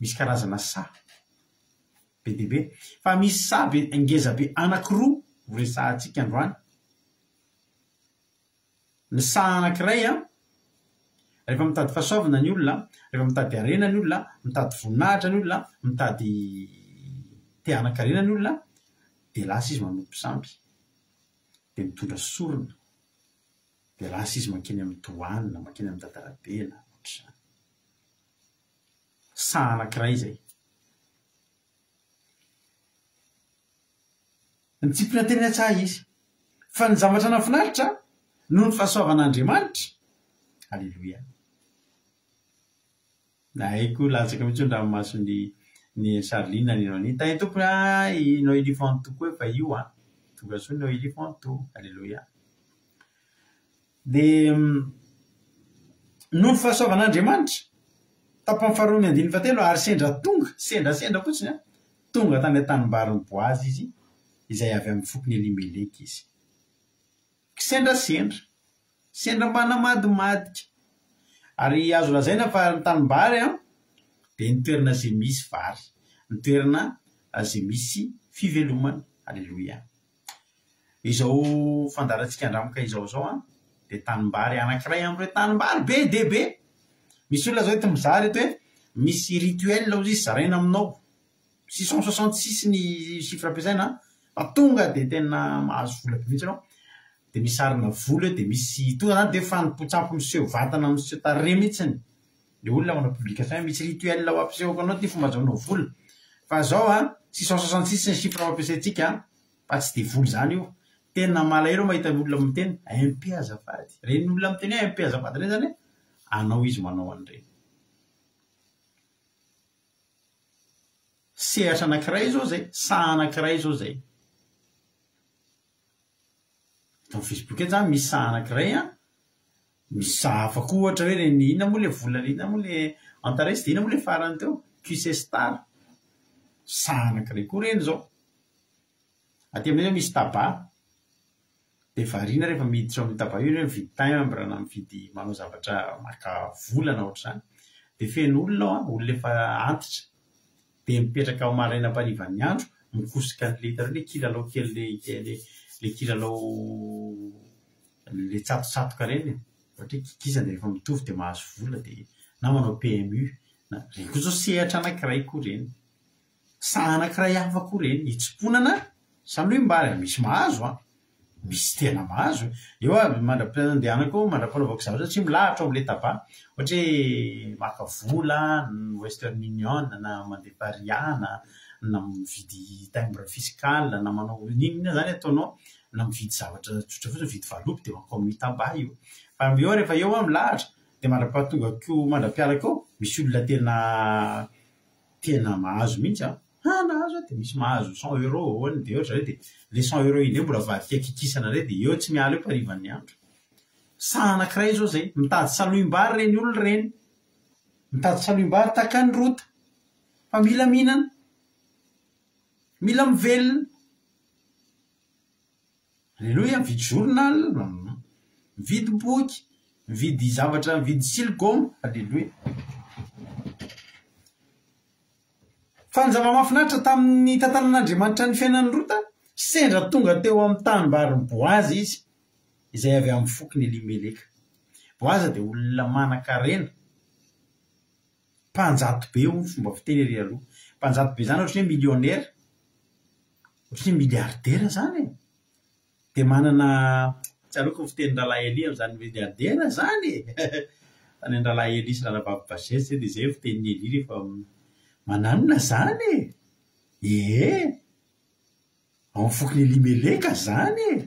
Misy karazana saha. Be dia be. Fa misy saha be ngeza be anankiroa ho resahantsika androany. Ny saha anankiray an, rehefa mitady fahasoavana ny olona, rehefa mitady harena ny olona, mitady voninahitra ny olona, mitady te hanan-karena ny olona, dia lasa izy manompo sampy, dia mitondra sorona, dia lasa izy mankeny amin'ny doany na mankeny amin'ny dadarabe na ohatr'izany. Saha anankiray izay. Nitsimpona teny an-tsaha izy. Fa ny zavatra nahafinaritra, noho ny fahasoavan'Andriamanitra, Aleloia. Nahaiko latsaka mihitsy ny ranomason'i ny Charline nino an'iny. Tahin'ny Tompo a, i Noelie Fanto koa efa io an. Tonga soa Noelie Fanto. Aleloia. Dia noho ny fahasoavan'Andriamanitra, tapany faharoan'ny andininy fahatelo, ary sendra tonga, sendrasendra fotsiny an, tonga tany an-tanimbarin'i Boaza izy, izay avy amin'ny fokon'i Elimeleka izy. Kisendrasendra, sendra mba namadimadika. Ary azo lazaina fa ny tanimbary an, dia ny toerana izay misy vary, ny toerana izay misy fivelomana. Aleloia. Izao fandaharantsika andramoka izao izao an, dia tanimbary anankiray amin'ireo tanimbary be dia be. Misy olona izao eto mizara eto hoe misy rituel hozy izy zaraina aminao. 666 ny chiffre ampiasaina an, fa tonga dia tena mahazo vola be mihitsy ianao. Dia misy sarina vola eo, dia misy tonga izany dia fanompoan-tsampy miseho vatana miseho tarehy mihitsiny. Ilay olona manao publication hoe misy rituel ho ampisehoko anao ity fomba azahoanao vola. Fa izao an, 666 ny chiffre ampiasaintsika an. Fa tsy devoly izany io. Tena malahelo aho mahita olona miteny MP azafady. Ireny olona miteny hoe MP azafady ireny izany anao izy manao an'ireny. Sehatra anankiray izao izay, saha anankiray izao izay. Eto amin'ny Facebook eto izany misy saha anankiray an, misy saha hafa koa ohatra hoe ireny inona moa ilay vola inona moa ilay Antares dia inona moa ilay farany teo? QC Star. Saha anankiray koa ireny izao. Aty aminay zao misy tabac, dia variana rehefa miditra ao amin'io tabac io ianao mividy timbre na mividy manao zavatra maka vola na ohatr'izany, dia feno olona ao an, olona efa antitra, dia mipetraka ao maraina amparivan'ny andro, mikosoka an'ilay hitanareo ilay kilalao kely ilay ilay kilalao ilay tsatotsatoka ireny e, ohatra hoe kikisana dia rehefa mitovy dia mahazo vola dia na manao PMU na, ireny koa izao sehatra anankiray koa ireny. Saha anankiray hafa koa ireny, hitsimponana salohim-bary, misy mahazo an! Misy tena mahazo e! Eo aho mandra-pandehanako eo, mandra-panaovako zavatra satria milahatra ao amin'ilay tabac, ohatra hoe maka vola Western Union na mandefa Ria na na mividy timbre fiscal na manao n'inon'inona izany ataonao na mividy zavatra tsotra fotsiny, mividy valopy dia mankao amin'io tabac io. Fa eo rehefa eo aho milahatra dia mandra-pahatongako mandra-pialako eo misy olona tena Tena mahazo mihitsy an! Ha nahazo aho dia misy mahazo cent euros hono dia eo ry zareo dia ilay cent euros iny indray mbola avadika kikisana indray dia eo tsy miala eo mparivan'ny andro. Saha anankiray izao izay, mitady salohim-bary ireny olona ireny, mitady salohim-bary tahaka an'i Rota fa mila mihinana, mila mivelona. Aleloia, mividy journal, mividy boky, mividy zavatra, mividy siligoma, aleloia. Fa ny zava-mahafinaritra tamin'ny nitantanan'Andriamanitra ny fiainan'i Rota, sendra tonga teo amin'ny tanimbarin'i Boaza izy, izay avy amin'ny fokon'i Elimeleka. Boaza dia olona manan-karena, mpanjato be hoy ny fomba fiteny ery aloha. Mpanjato be izany ohatran'ny hoe millionnaire. Ohatran'ny hoe milliardaire izany e! Dia manana, tsaroako ny fitenin'i Rahalahy Elia amin'izany milliardaire izany e! Tany an-dRahalahy Elia sy Ranabavy Bages dia izay ny fitenin'i Elia rehefa mananona izany e! Ie! Ao amin'ny fokon'i Elimeleka izany e!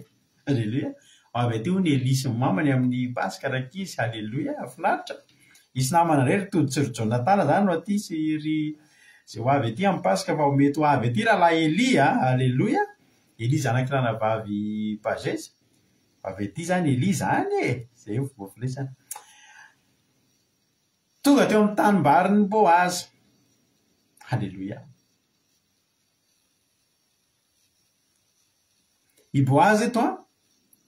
Aleloia! Ho avy aty hono i Elia sy ny mamany amin'ny Paska rankizy, aleloia! Mahafinaritra! Hisy namana indray ry Tody sy ry Jonatana izany ho aty sy ry izay ho avy aty amin'ny Paska fa mety ho avy aty rahalahy Elia a! Aleloia! Elia zanak'i ranabavy Pages, ho avy aty izany Elia izany e! Izay no fomba firesany. Tonga teo amin'ny tanimbarin'i Boaza. Aleloia! I Boaza eto an,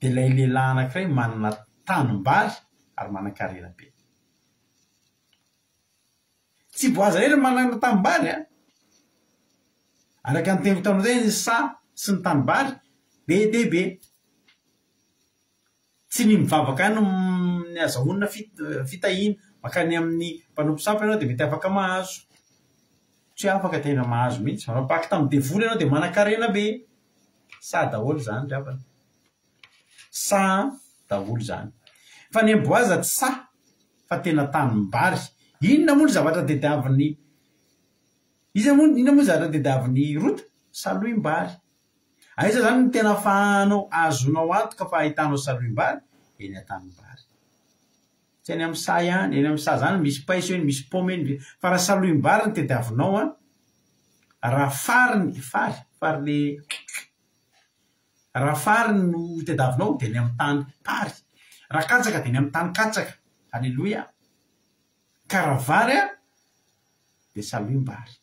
dia ilay lehilahy anankiray manana tanimbary ary manan-karena be. Tsy i Boaza irery no manana tanimbary an! Araka ny teniko taminao teo, ny saha sy ny tanimbary be dia be. Tsy ny mivavaka ihany no ny azahoana fitahiana. Mankany amin'ny mpanompo sampy ianao dia mety afaka mahazo. Tsy hoe afaka tena mahazo mihitsy. Manao pacte amin'ny devoly ianao dia manankarena be. Saha daholo izany ry havana. Saha daholo izany. Fa ny an'i Boaza tsy saha fa tena tanimbary. Inona moa ny zavatra tediavin'i Iza moa, inona moa ny zavatra tediavin'i Rota? Salohim-bary. Aiza izany no tena afahanao ahazoanao antoka fa ahitanao salohim-bary? Eny an-tanimbary. Tsy any amin'ny saha ihany, eny amin'ny saha izany misy paiso eny, misy paoma eny, fa raha salohim-bary no tediavinao an, raha fary ny, fary, fary le, raha fary no tediavinao dia eny amin'ny tany fary, raha katsaka dia eny amin'ny tany katsaka, aleloia, ka raha vary an, dia salohim-bary.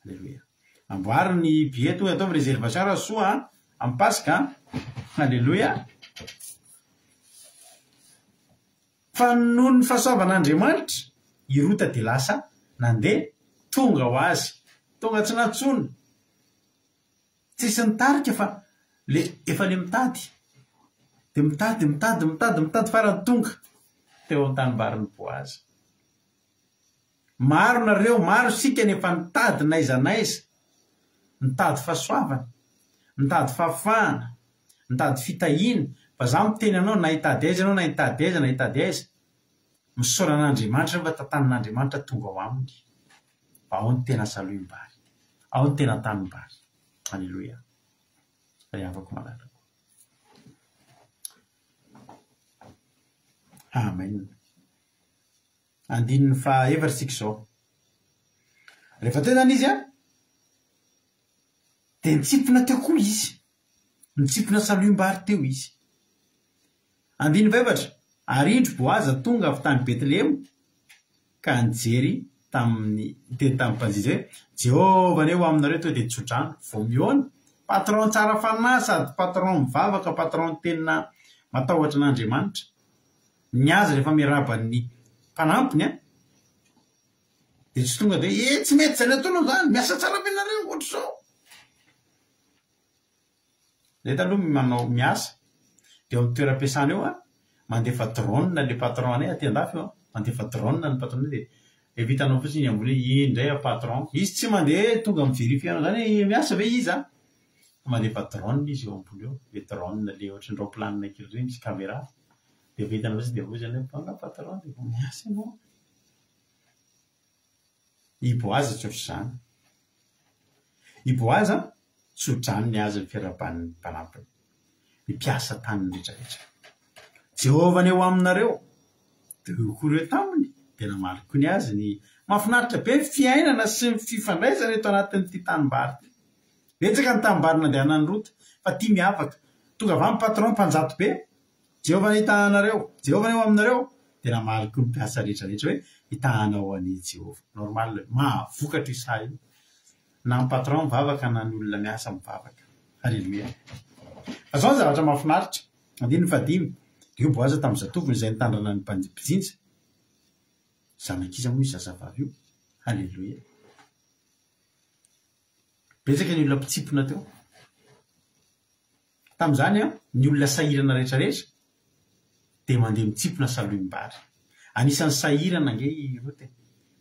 Aleloia. Amboary ny billet tonga ataovy réservation Rasoa a, amin'ny Paska a. Aleloia. Fa noho ny fahasoavan'Andriamanitra, i Rota dia lasa nandeha, tonga ho azy. Tonga tsy nantsoina. Tsisy nitarika fa le efa le mitady. Dia mitady, mitady, mitady, mitady farany tonga teo an-tanimbarin'i Boaza. Maro nareo, maro isika no efa nitady n'aiza n'aiza, nitady fahasoavana, nitady fahafahana, nitady fitahiana, fa za miteny anao na hitady aiza ianao na hitady aiza na hitady aiza, misaora an'Andriamanitra ianao fa tantanin'Andriamanitra tonga ao aminy, fa ao ny tena salohim-bary, ao ny tena tanimbary. Aleloia. Ry havako malalako. Amen. Andininy faha-efatra isika izao. Rehefa teo izany izy an, dia nitsimpona teo koa izy. Nitsimpona salohim-bary teo izy. Andininy fahefatra, Ary indro Boaza tonga avy tany Betlehema ka nijery tamin'ny, niteny tamin'ny mpanjinja hoe, Jehovah anie ho aminareo tonga dia tso-drano. Vao mihaona. Patron tsara fanahy sady patron mivavaka, patron tena matahotra an'Andriamanitra. Ny azy rehefa miarahaba ny mpanampiny an, dia tsy tonga dia hoe, eh tsy mety izany ataonao izany, miasa tsara be nareo, ohatr'izao. Zay taloha manao miasa de eo am toeram-piasana eo an, mandefa drone le patron anay aty andafy eo an, mandefa drone ny patron anay de rehefa hitanao fotsiny iny ambony iny, iny indray a patron, izy tsy mandeha tonga mi-verifier anao zany hoe miasa ve izy an, fa mandefa drone izy eo ambony eo, le drone le ohatran'ny raoplanina kely ireny misy camera, de rehefa hitanao fotsiny de hozy ianao hoe bon patron de vao miasa ianao an. I Boaza tsy ohatr'izany. I Boaza tso-drano ny azy ny fiarahaban'ny mpanampiny, ny mpiasa taniny rehetrarehetra. Jehovah anie ho aminareo! Dia hoy koa ireo taminy, dia namaly koa ny azy ny, Mahafinaritra be ny fiainana sy ny fifandraisana eto anatin'ity tanimbary ity. Betsaka ny tanimbary nandehanan'i Rota, fa ity miavaka. Tonga avy any patron mpanjato be, Jehovah anie hitaha anareo! Jehovah anie ho aminareo! Dia namaly koa ny mpiasa rehetra rehetra hoe, Hitaha anao anie Jehovah. Normal, mahavokatra io saha io. Na ny patron mivavaka na ny olona miasa mivavaka. Haleloia. Fa izao ny zavatra mahafinaritra, andininy fahadimy, Dia hoy Boaza tamin'ny zatovony izay nitandrina ny mpijinja, Zanak'iza moa io zazavavy io? Haleloia. Betsaka ny olona mpitsipona teo. Tamin'izany, ny olona sahirana rehetrarehetra dia mandeha mitsimpona salohim-bary. Anisan'ny sahirana ange i Rota e.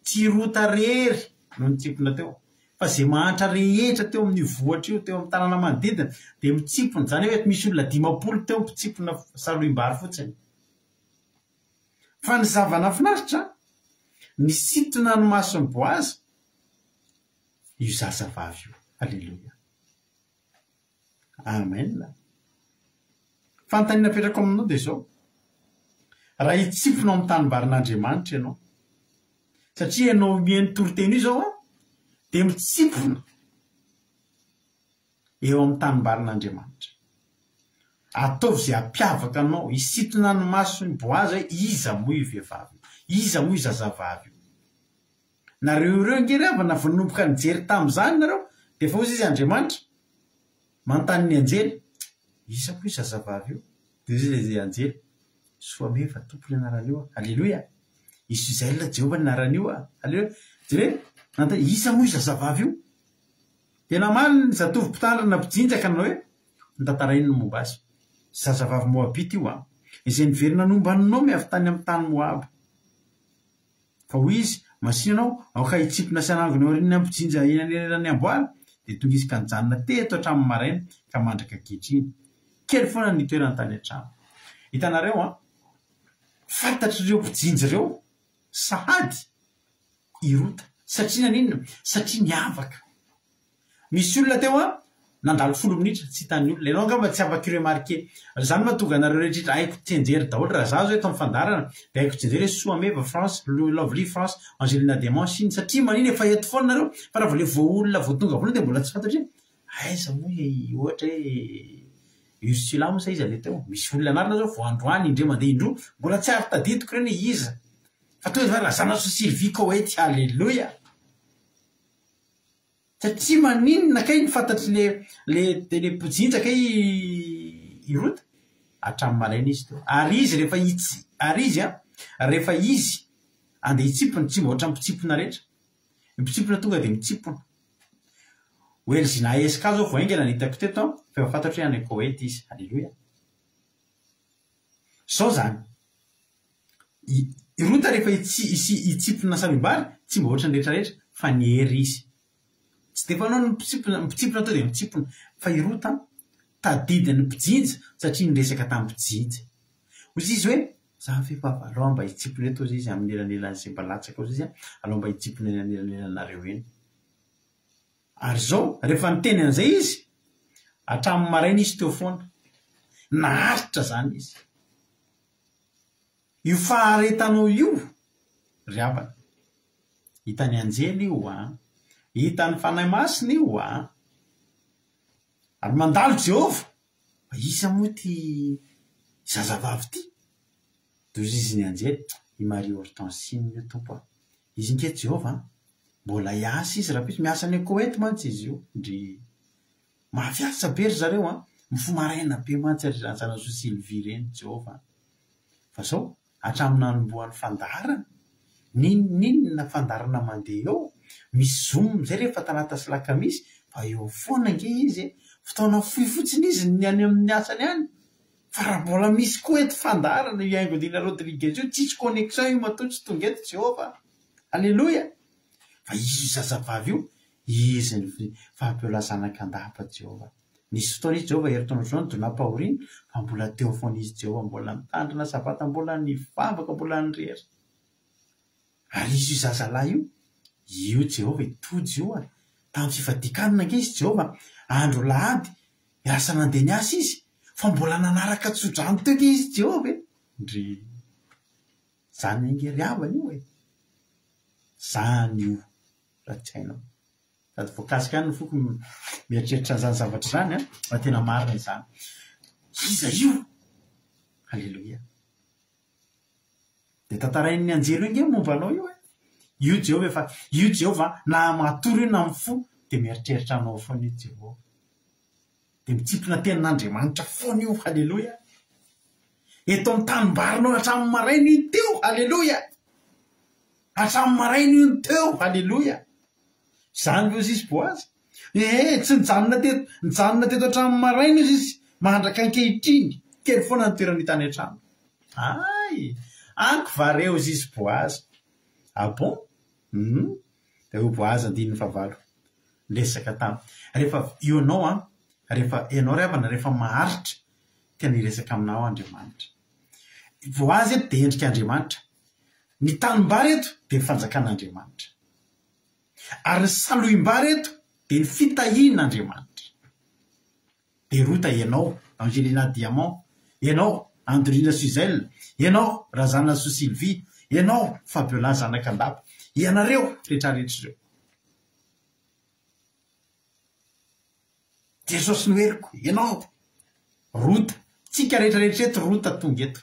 Tsy i Rota irery no nitsimpona teo, fa izay mahantra rehetra teo amin'io vohitra io, teo amin'ny tanàna manodidina, dia mitsimpona. Izany hoe mety misy olona 50 teo mpitsimpona salohim-bary fotsiny. Fa ny zava-nahafinaritra, nisintona ny mason'i Boaza io zazavavy io. Aleloia. Amen. Fanontaniana apetrako aminao dia izao, raha hitsimpona ao amin'ny tanimbarin'Andriamanitra ianao, satria ianao mihaino toriteny io izao an, dia mitsimpona eo amin'ny tanimbarin'Andriamanitra. Ataovy izay hampiavaka anao, hisintona ny mason'i Boaza hoe iza moa io vehivavy io, iza moa io zazavavy io. Nareo ireo ange ry havana vao nanomboka nijery tamin'izany nareo dia efa hozy izy Andriamanitra manontany ny anjely iza moa io zazavavy io? Dia hozy ilay anjely Soameva Tompo ny anaran'io a! Aleloia! I Suzel Jehovah ny anaran'io a! Aleloia! Dia hoe nanontany iza moa io zazavavy io? Dia namaly ny zatovo mpitandrina mpijinja ka nanao hoe notantarainy ny momba azy. Zazavavy Moabita io a! Izay niverina nomba an'i Naomy avy tany amin'ny tany Moaba. Fa hoy izy, Masìna ianao, aoka hitsimpona sy hanangona eo aorian'ny ampijinja eny anelanelan'ny amboara. Dia tonga izy ka nijanona teto hatramin'ny maraina ka mandraka ankehitriny. Kely foana ny nitoerany tany an-trano. Hitanareo an! Fantatr'ireo mpijinja ireo sahady i Rota. Satria naninona? Satria niavaka. Misy olona teo an, nandalo folo minitra tsy hitan'ny olona. Ianao angamba tsy afaka hi-remarquer. Izany no mahatonga anareo rehetra rehetra haiko tsianjery daholo. Raha izaho izao eto amin'ny fandaharana dia haiko tsianjery hoe Soa Meva France, Lovely France, Angelina Diamant Chine. Satria manina efa eto foana nareo fa raha vao ilay vao olona vao tonga voalohany dia mbola tsy fantatra hoe aiza moa i ohatra hoe Ursula moa sa iza ilay teo. Misy olona anarana izao vao androany indray mandeha indroa mbola tsy ary tadidiko ireny hoe iza. Fa tonga dia Razanasoa Sylvie Koety, Alléluia! Satria maninona kay ny fantatry le le le mpijinja kay i Rota? Hatramin'ny maraina izy teo. Ary izy rehefa hitsy ary izy an, rehefa izy andeha hitsimpona, tsy mba ohatran'ny mpitsipona rehetra. Ny mpitsipona tonga dia mitsipona. Welzina SK zao vao haingana ny hitako teto an, fa efa fantatro hoe any Koety izy. Aleloia. Zao zany. I Rota rehefa hitsipona salohim-bary, tsy mba ohatran'ny rehetra rehetra, fa niery izy. Tsy dia fanao ny mpitsipona, ny mpitsipona tonga dia mitsipona. Fa i Rota, tadidin'ny mpijinja satria niresaka tamin'ny mpijinja. Hoy izy hoe, za ve fa alao mba hitsipona eto hozy izy amin'ny elanelan'izay mba latsaka hozy izy, alao mba hitsipona eny anelanelanareo eny. Ary izao, rehefa niteny an'izay izy, hatramin'ny maraina izy teo foana. Naharitra izany izy. Io faharetanao io ry havana, hitan'ny anjely io an, hitan'ny Fanahy Masina io an, ary mandalo Jehovah, fa iza moa ity zazavavy ity? Dia hoy izy ny anjely, i Marie Hortensine io Tompo a! Izy nge Jehovah an! Mbola hiasa izy rahampitso, miasa any Koety mantsy izy io, ndry mafy asa be ry zareo an! Mifoha maraina be mantsy ry Razanasoa Sylvie ireny Jehovah an! Fa zao, hatramin'ny nanombohan'ny fandaharana, n'inon'inona fandaharana mandeha eo, misy zoom zay rehefa talata sy lakamisy, fa eo foana ange izy e! Fotoana fohy fotsiny izy ny any amin'ny asany any, fa raha mbola misy koa eto fandaharana io Haingodina Rodriguez io, tsisy connexion io matoa tsy tonga eto Jehovah a! Aleloia! Fa izy io zazavavy io, izy ny Fabiola zanak'Andapa Jehovah. Nisy fotoana izy Jehovah herintaona izao nidonam-pahoriana fa mbola teo foana izy Jehovah mbola nitandrina sabata mbola nivavaka mbola nirery. Ary izy io zazalahy io, io Jehovah i Tojo io a! Tamin'ny fifadian-kanina ange izy Jehovah andro alahady lasa nandeha niasa izy fa mbola nanaraka tso-drano teo ange izy Jehovah e! Ndrii. Zany ange ry havana io e! Zany io raha tsy hainao. Sady voakasika ihany ny foko mieritreritra an'izany zavatra izany an, fa tena marina izany. Iza io? Aleloia. Dia tantarain'ny anjely io ange ny momba anao io e. Io Jehovah efa, io Jehovah na matory io na mifoha dia mieritreritra anao foana io Jehovah. Dia mitsimpona tenin'Andriamanitra foana io, haleloia. Eto amin'ny tanimbarinao hatramin'ny maraina io teo, haleloia. Hatramin'ny maraina io no teo, haleloia. Izany ve hozy izy Boaza? Ee, tsy nijanona teto, nijanona teto hatramin'ny maraina hozy izy, mandraka ankehitriny. Kely foana ny toerana hita any an-trano. Hay! Anko va re hozy izy Boaza? Ah bon? Hum. Dia hoy Boaza andininy fahavalo. Niresaka tam. Rehefa eo anao an, rehefa ianao ry havana rehefa maharitra, tena hiresaka aminao Andriamanitra. Boaza eto dia endrik'Andriamanitra. Ny tanimbary eto dia ny fanjakan'Andriamanitra. Ary ny salohim-bary eto dia ny fitahian'Andriamanitra. Berota ianao, Angelina Diamant, ianao, Andrina Suzelle, ianao, Razanasoa Sylvie, ianao, Fabiola Zanakandapa, ianareo rehetrarehetra ireo. Jesosy no heriko, ianao, Rota, tsika rehetrarehetra eto Rota tonga eto.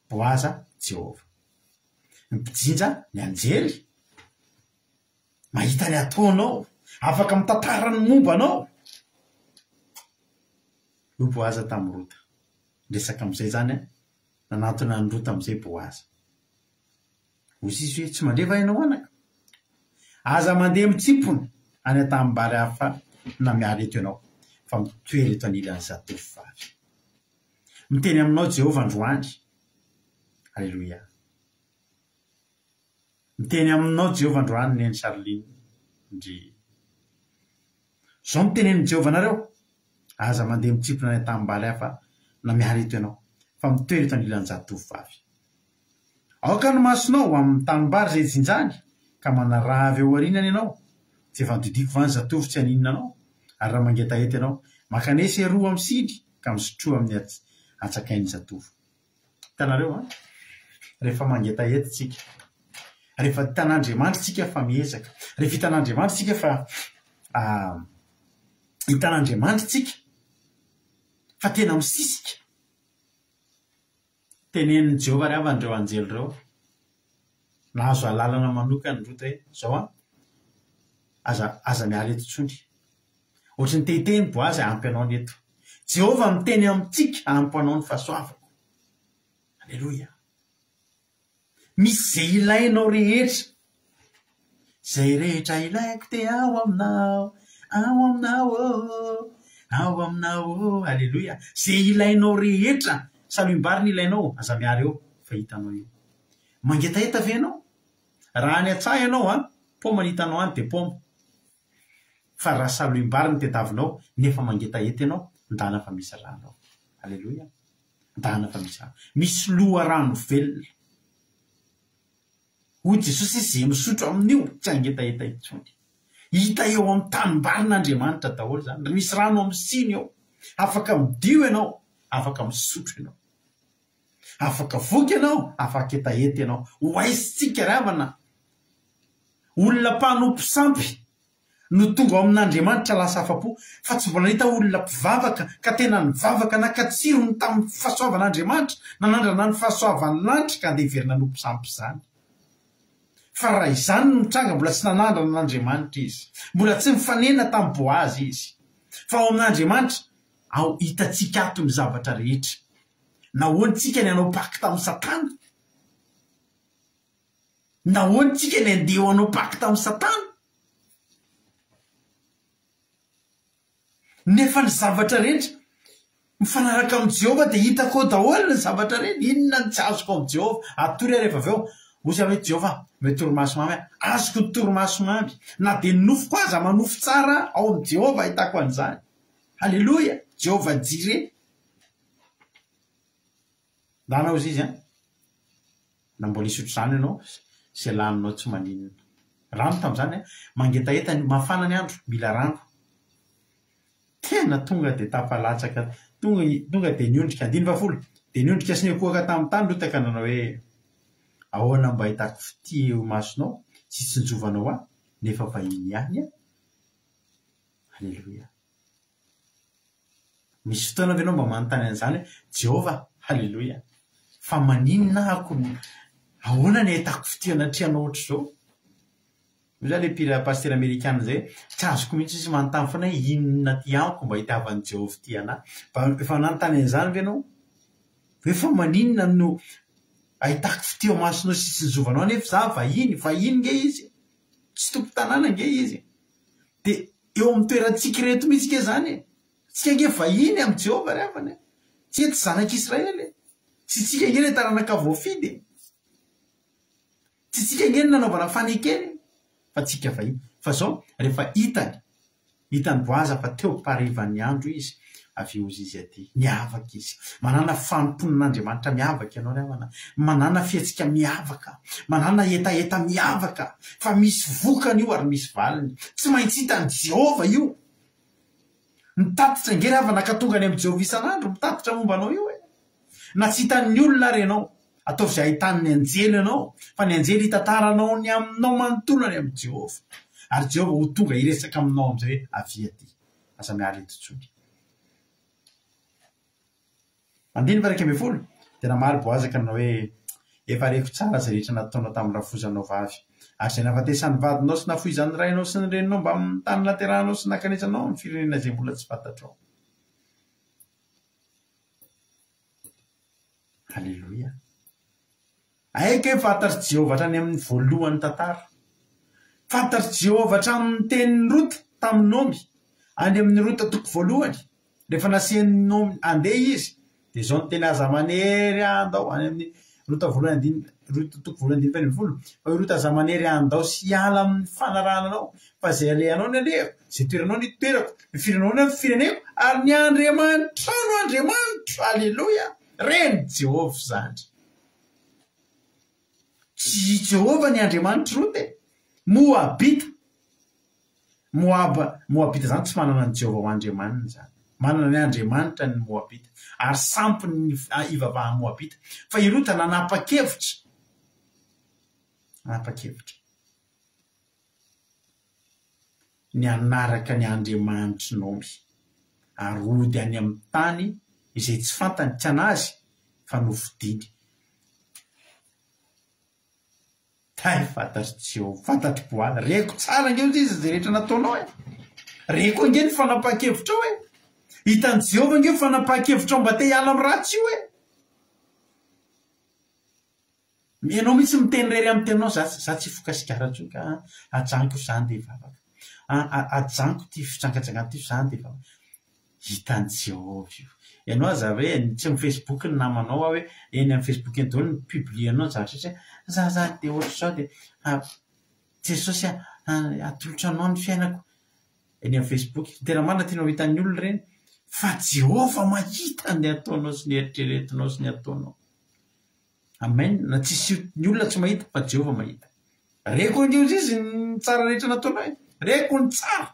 Boaza, Jehovah. Ny mpijinja, ny anjely, mahita ny ataonao, afaka mitantara ny momba anao. Hoy Boaza tamin'i Rota. Niresaka amin'izay izany an, nanantona an'i Rota amin'izay Boaza. Hoy izy hoe, Tsy mandre va ianao anaka? Aza mandeha mitsimpona any an-tanimbary hafa na miala eto ianao, fa mitoera eto anilan'ny zatovovavy. Miteny aminao Jehovah androany. Aleloia. Miteny aminao Jehovah androany Neny Charline. Ndrii. Izao no tenenin'i Jehovah anareo, Aza mandeha mitsimpona any an-tanimbary hafa na miala eto ianao, fa mitoera eto anilan'ny zatovovavy. Aoka ny masonao ho amin'ny tanimbary izay ijinjany, ka manaraha avy ao aorianany ianao. Tsy efa nodidiako va ny zatovo tsy haninona anao? Ary raha mangetaheta ianao, mankanesa eroa amin'ny siny, ka misotroa amin'ny antsakain'ny zatovo. Hitanareo an? Rehefa mangetaheta isika, rehefa hitan'Andriamanitra isika fa miezaka, rehefa hitan'Andriamanitra isika fa hitan'Andriamanitra isika fa tena misisika, tenenin'i Jehovah ry havana ireo anjely ireo, nahazo alalana manokana Rota hoe, izao an, aza aza miala eto intsony. Ohatry ny te hiteny Boaza ampy anao ny eto. Jehovah miteny amintsika ampy anao ny fahasoavako. Aleloia. Misy izay ilainao rehetra. Izay rehetra ilaiko dia ao aminao, ao aminao ô, ao aminao ô. Aleloia. Izay ilainao rehetra. Salohim-bary ny ilainao, aza miala eo fa hitanao eo. Mangetaheta ve ianao? Raha any an-tsaha ianao an, paoma ny hitanao any dia paoma. Fa raha salohim-bary ny tediavinao nefa mangetaheta ianao, ndana fa misy rano ao. Aleloia. Ndana fa misy rano. Misy loharano velona. Hoy Jesosy hoe izay misotro amin'io tsy hangetaheta intsony. Hita eo amin'ny tanimbarin'Andriamanitra daholo izany. Misy rano amin'ny siny eo. Afaka midio ianao, afaka misotro ianao. Afaka voky ianao, afaka hetaheta ianao. Ho aisintsika ry havana. Olona mpanompo sampy no tonga ao amin'Andriamanitra lasa afa-po, fa tsy mbola nahita olona mpivavaka ka tena nivavaka naka tsirony tamin'ny fahasoavan'Andriamanitra, nanandrana ny fahasoavan'ny lanitra ka andeha hiverina hanompo sampy izany. Fa raha izany no mitranga mbola tsy nanandrana an'Andriamanitra izy. Mbola tsy nifanena tamin'i Boaza izy. Fa ao amin'Andriamanitra, ao hitantsika ato ny zavatra rehetra. Nahoana tsika ny hanao pacte amin'i Satana? Nahoana tsika ny handeha ho hanao pacte amin'i Satana? Nefa ny zavatra rehetra mifanaraka amin'i Jehovah dia hitako ao daholo ny zavatra rehetra. Inona no tsy azoko amin'i Jehovah? Atory aho rehefa avy eo. Hoy aho hoe, Jehovah, omeo torimaso mamy aho. Azoko ny torimaso mamy. Na dia ny nofoko aza manofy tsara ao amin'i Jehovah ahitako an'izany. Haleloia! Jehovah Jireh. Ndana hozy izy an! Na mbola hisotro izany ianao, izay laninao tsy maninona. Rano tamin'izany an! Mangetaheta ny, mafana ny andro, mila rano. Tena tonga dia tafalatsaka, tonga tonga dia niondrika, andininy fahafolo, dia niondrika sy niankohoka tamin'ny tany Lota ka nanao hoe, Ahoana mba ahitako fitia eo imasonao sy hitsinjovanao ahy, nefa vahiny ihany aho? Aleloia. Misy fotoana ve ianao mba manontany an'izany hoe, Jehovah, haleloia, fa maninona ahako no, ahoana ny ahitako fitia anatrehanao ohatr'izao? Hoy izany ilay mpihira pasitera amerikana izay hoe, tsy azoko mihitsy izy manontany foana hoe inona aty amiko mba hitiavan'i Jehovah fitia an'ahy. Mba efa nanontany an'izany ve ianao? Hoe fa maninona no ahitako fitia eo imasonao sy tsinjovanao nefa izaho vahiny, vahiny nge izy e! Tsy tompon-tanàna nge izy e! Dia eo amin'ny toerantsika ireto mihitsy nge izany e! Tsika nge vahiny amin'i Jehovah ry havana e! Tsika tsy zanak'Israely e! Tsy tsika nge ilay taranaka voafidy e! Tsy tsika nge no nanaovana fanekena e! Fa tsika vahiny. Fa izao, rehefa hitany, hitan'i Boaza fa teo am-paharivan'ny andro izy, avy eo hozy izy aty. Miavaka izy. Manàna fanompoana an'Andriamanitra miavaka ianao ry havana. Manàna fihetsika miavaka. Manàna hetaheta miavaka. Fa misy vokany io ary misy valiny. Tsy maintsy hitan'i Jehovah io. Mitatitra ange ry havana ka tonga any amin'i Jehovah isan'andro, mitatitra momba anao io e. Na tsy hitan'ny olona ary ianao, ataovy izay ahitan'ny anjely anao, fa ny anjely hitantara anao ny aminao manontolo any amin'i Jehovah. Ary Jehovah ho tonga hiresaka aminao amin'izay hoe, Avia aty. Aza miala eto intsony. Andininy faha-11, Dia namaly Boaza ka nanao hoe, Efa reko tsara izay rehetra nataonao tamin'ny rafozanao vavy, ary izay nahafatesan'ny vadinao sy nahafoizan'ny rainao sy ny reninao mbamin'ny tany nahaterahanao sy nankanesanao amin'ny firenena izay mbola tsy fantatrao. Haleloia! Aika hoe fantatr'i Jehovah hatrany amin'ny voalohan'ny tantara. Fantatr'i Jehovah hatramin'ny tenin'i Rota tamin'i Naomy, any amin'ny Rota toko voalohany. Rehefa nasian'i Naomy handeha izy, dia izao no teny, Aza manery ahy handao, any amin'ny Rota voalohany andininy, Rota toko voalohany andininy faha-16, fa hoy Rota, Aza manery ahy handao sy hiala amin'ny fanarahana anao, fa izay alehanao no alehako, izay toeranao no itoerako, ny firenenao no fireneko, ary ny Andriamanitrao no Andriamanitro. Aleloia! Ren'i Jehovah izany. Tsy i Jehovah ny Andriamanitr'i Rota e! Moabita. Moaba, Moabita izany tsy manana an'i Jehovah ho Andriamaniny izany. Manana ny Andriamanitra ny Moabita. Ary sampy ny ivavahan'ny Moabita. Fa i Rota nanapa-kevitra. Nanapa-kevitra. Ny hanaraka ny Andriamanitr'i Naomy. Ary hody any amin'ny tany izay tsy fantany, tsy an'azy, fa nofidiny. Hay fantatr'i Jehovah, fantatr'i Boaza. Reko tsara ange hozy izy izay rehetra nataonao e. Reko ange ny fanapahan-kevitrao e. Hitan'i Jehovah ange io fanapahan-kevitrao mba te hiala amin'ny ratsy io e. Ianao mihitsy miteny irery amin'ny tenanao, za za tsy hifoka sigara intsony ka, ajanoko za handeha hivavaka. Ajanoko ity fijangajangana ity fa za handeha hivavaka. Hitan'i Jehovah io. Ianao aza hoe tsy amin'ny Facebook ny namanao aho hoe eny amin'ny Facebook eny daholo no publier-nao ny zavatra rehetra hoe za zany dia ohatr'izao dia Jesosy a, atolotra anao ny fiainako. Eny amin'ny Facebook. Ny tena marina tianao ho hitan'ny olona ireny. Fa Jehovah mahita ny ataonao sy ny eritreretinao sy ny ataonao. Amen. Na tsisy ny olona tsy mahita fa Jehovah mahita. Reko ange hozy izy ny tsara rehetra nataonao e. Reko ny tsara.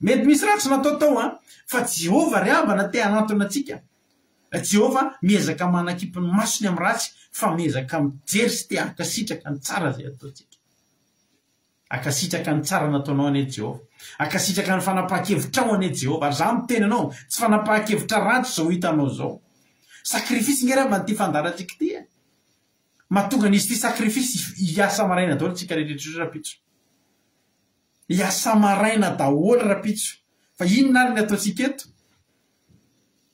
Mety misy ratsy natao tao an, fa Jehovah ry havana te hanantona antsika. Jehovah miezaka manakipy ny masony amin'ny ratsy fa miezaka mijery sy te hankasitraka ny tsara izay ataontsika. Hankasitraka ny tsara nataonao anie Jehovah. Hankasitraka ny fanapahan-kevitrao anie Jehovah. Ary izaho miteny anao, tsy fanapahan-kevitra ratsy izao hitanao izao. Sacrifice nge ramba ity fandaharantsika ity e. Mahatonga an'izy ity sacrifice hiasa maraina daholo tsika rehetra rehetra rahampitso. Hiasa maraina daholo rahampitso. Fa inona ary ny ataontsika eto?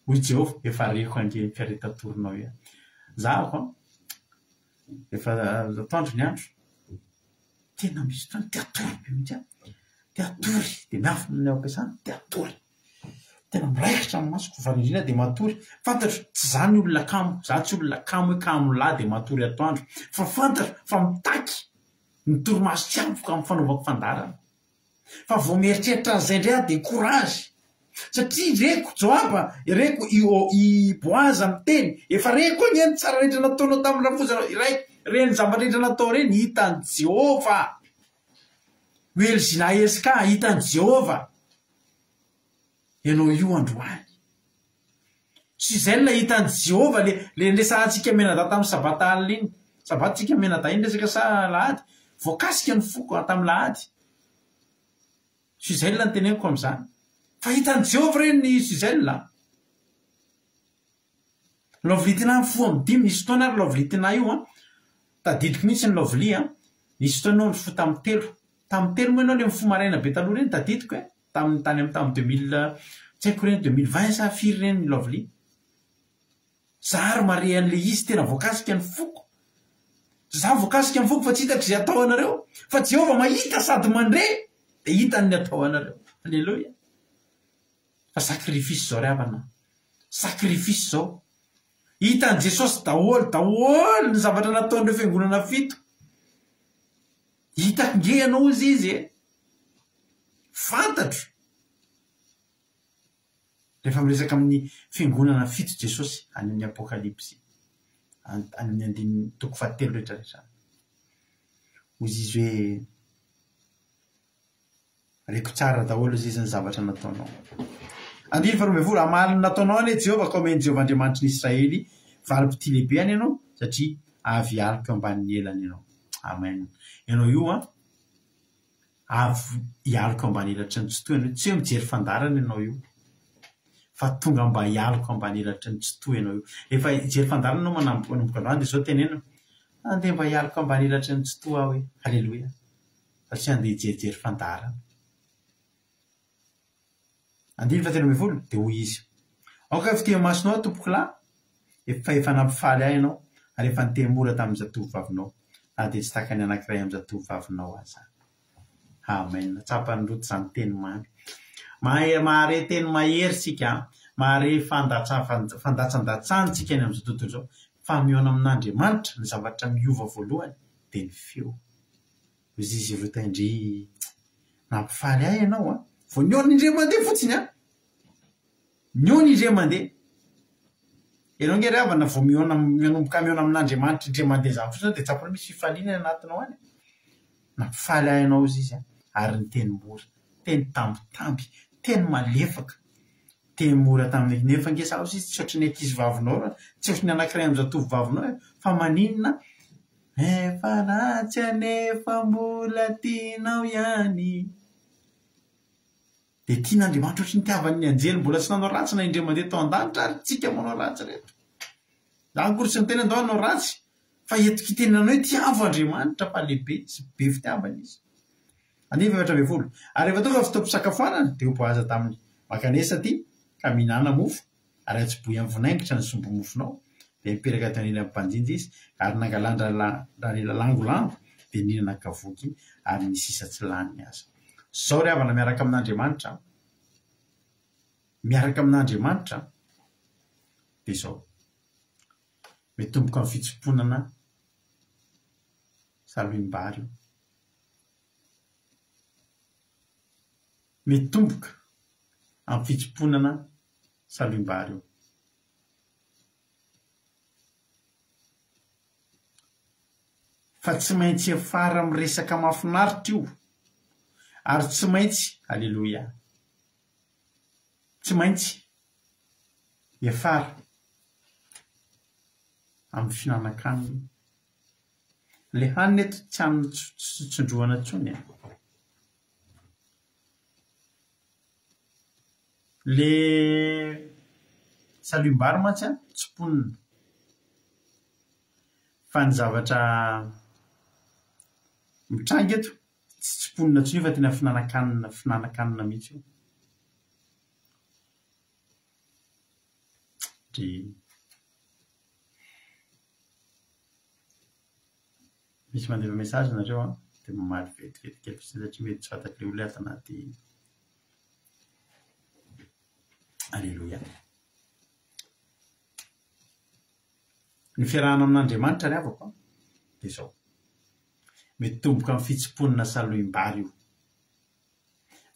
Hoy Jehovah, efa reko ange ny fiaretan-torinao io. Zahako an, efa atoandro ny andro, tena misy fotoana te hatory be mihitsy aho, te hatory, dia miafina ny ao am-piasana, te hatory. Tena miraikitra ny masoko fa indrindra dia matory. Fantatro, tsy za ny olona kamo, za tsy olona kamo hoe kamo lahy dia matory atoandro. Fa fantatro fa mitaky ny torimaso tsy ampiko amin'ny fanaovako fandaharana. Fa vao mieritreritra an'izay indray aho dia courage. Satria reko Joaba, reko i i Boaza miteny, efa reko anie ny tsara rehetra nataonao tamin'ny rafozana iray, ireny zavatra rehetra natao ireny hitan'i Jehovah. Welzina SK, hitan'i Jehovah. Ianao io androany. Sy izay no nahitan'i Jehovah le le niresahantsika mianadahy tamin'ny sabata alina iny. Sabata tsika mianadahy iny resaka sa alahady? Voakasika ny foko an tamin'ny lahady. Suzelle no teneniko amin'izany. Fa hitan'i Jehovah re ny Suzelle an! Lovely Tina mifoha amin'ny dimy, nisy fotoana ary Lovely Tina io an, tadidiko mihitsy ny Lovely an, nisy fotoana ianao nifoha tamin'ny telo, tamin'ny telo moa ianao ilay mifoha maraina be taloha ireny tadidiko e, tamin'ny tany amin'ny tamin'ny 2000 tsy haiko ireny 2020 sa firy ireny Lovely. Za ary mahare an'ilay izy tena voakasika ny foko. Za voakasika ny foko fa tsy hitako izay atao anareo, fa Jehovah mahita sady mandre dia hitany ny atao anareo. Alléluia. Fa sacrifice zao ry havana a! Sacrifice zao. Hitan'i Jesosy daholo daholo ny zavatra nataon'ireo fiangonana fito. Hitako nge ianao hozy izy e! Fantatro. Rehefa miresaka amin'ny fiangonana fito Jesosy any amin'ny Apokalypsy, any amin'ny andininy toko fahatelo rehetra rehetra any. Hozy izy hoe. Reko tsara daholo izy ny zavatra nataonao. Andininy faharoa ambin'ny folo, Hamaly ny nataonao anie Jehovah, ka homen'i Jehovah Andriamanitry ny Israely valim-pitia lehibe anie ianao, satria avy hialoka eo ambanin'ny elany ianao. Amen. Ianao io an, avy hialoka eo ambany elatry ny Tsitoha ianao. Tsy hoe mijery fandaharana ianao io, fa tonga mba hialoka ambany elatry ny Tsitoha ianao io. Rehefa hijery fandaharana ianao manomboka androany dia izao tenenina, Andeha mba hialoka ambany elatry ny Tsitoha aho e. Haleloia. fa tsy handeha hijerijery fandaharana. Andininy fahatelo ambin'ny folo, Dia hoy izy, Aoka fitia imasonao aho, tompokolahy, fa efa nampifaly ahy ianao, ary efa niteny mora tamin'ny zatovovavinao, na dia tsy tahaka ny anankiray amin'ny zatovovavinao aza. Amen. Tsapan'i Rota izany teny mamy. Mahay mahare teny mahery isika, mahare fandatsa fandatsandatsana isika any amin'izao tontolo izao, fa mihaona amin'Andriamanitra, ny zavatra miova voalohany dia ny feo. Hoy izy ireo Ndry, nampifaly ahy ianao an! Vao nihaona indray mandeha fotsiny an! Nihaona indray mandeha. Ianao ange ry havana vao mihaona manomboka mihaona amin'Andriamanitra indray mandeha izany fotsiny dia tsapanao misy fifaliana any anatinao any. Nampifaly ahy ianao hozy izy an! Ary niteny mora, teny tambitamby, teny malefaka, teny mora tamin'ny nefa ange za hozy izy tsy ohatry ny ankizivavinao, tsy ohatry ny anankiray amin'ny zatovovavinao e! Fa maninona Efa ratsy anefa mbola tianao ihany. Dia tian'Andriamanitra ohatry ny nitiavany ny anjely mbola tsy nanao ratsy na indray mandeha tao an-danitra ary tsika manao ratsy ireto. Za akory tsy miteny andao hanao ratsy fa entiko hitenenana hoe tiavo Andriamanitra fa lehibe sy be fitiavana izy. Andininy faha 14. Ary rehefa tonga ny fotoam-pisakafoanana dia hoy Boaza taminy, Mankanesa aty ka mihinàna mofo ary atsobohy amin'ny vinaingitra ny sombi-mofonao. Dia nipetraka teo anilan'ny mpanjinja izy, ary nangalan-dRanela langolango, dia nihinana ka voky, ary ny sisa tsy laniny aza. Izao ry havana miaraka amin'Andriamanitra an! Miaraka amin'Andriamanitra an! Dia izao, mitomboka amin'ny fitsimponana salohim-bary io. Mitomboka amin'ny fitsimponana salohim-bary io. Fa tsy maintsy hiafara amin'ny resaka mahafinaritra io, ary tsy maintsy, Aleloia, tsy maintsy hiafara. Amin'ny fihinanan-kanina. Ilay hanina eto tsy amin'ny tsy tsindrohana intsony e. Le salohim-bary mantsy an, tsimponina. Fa ny zavatra mitranga eto, tsy tsimponina intsony io fa tena fihinanan-kanina, fihinanan-kanina mihitsy io. Dia misy mandefa message nareo an, dia mamaly vetivety kely fotsiny satria mety tsy fantatr'ilay olona ato anaty Aleloia. Ny fiarahana amin'Andriamanitra ry havako an, dia izao. Mitomboka amin'ny fitsimponana salohim-bary io.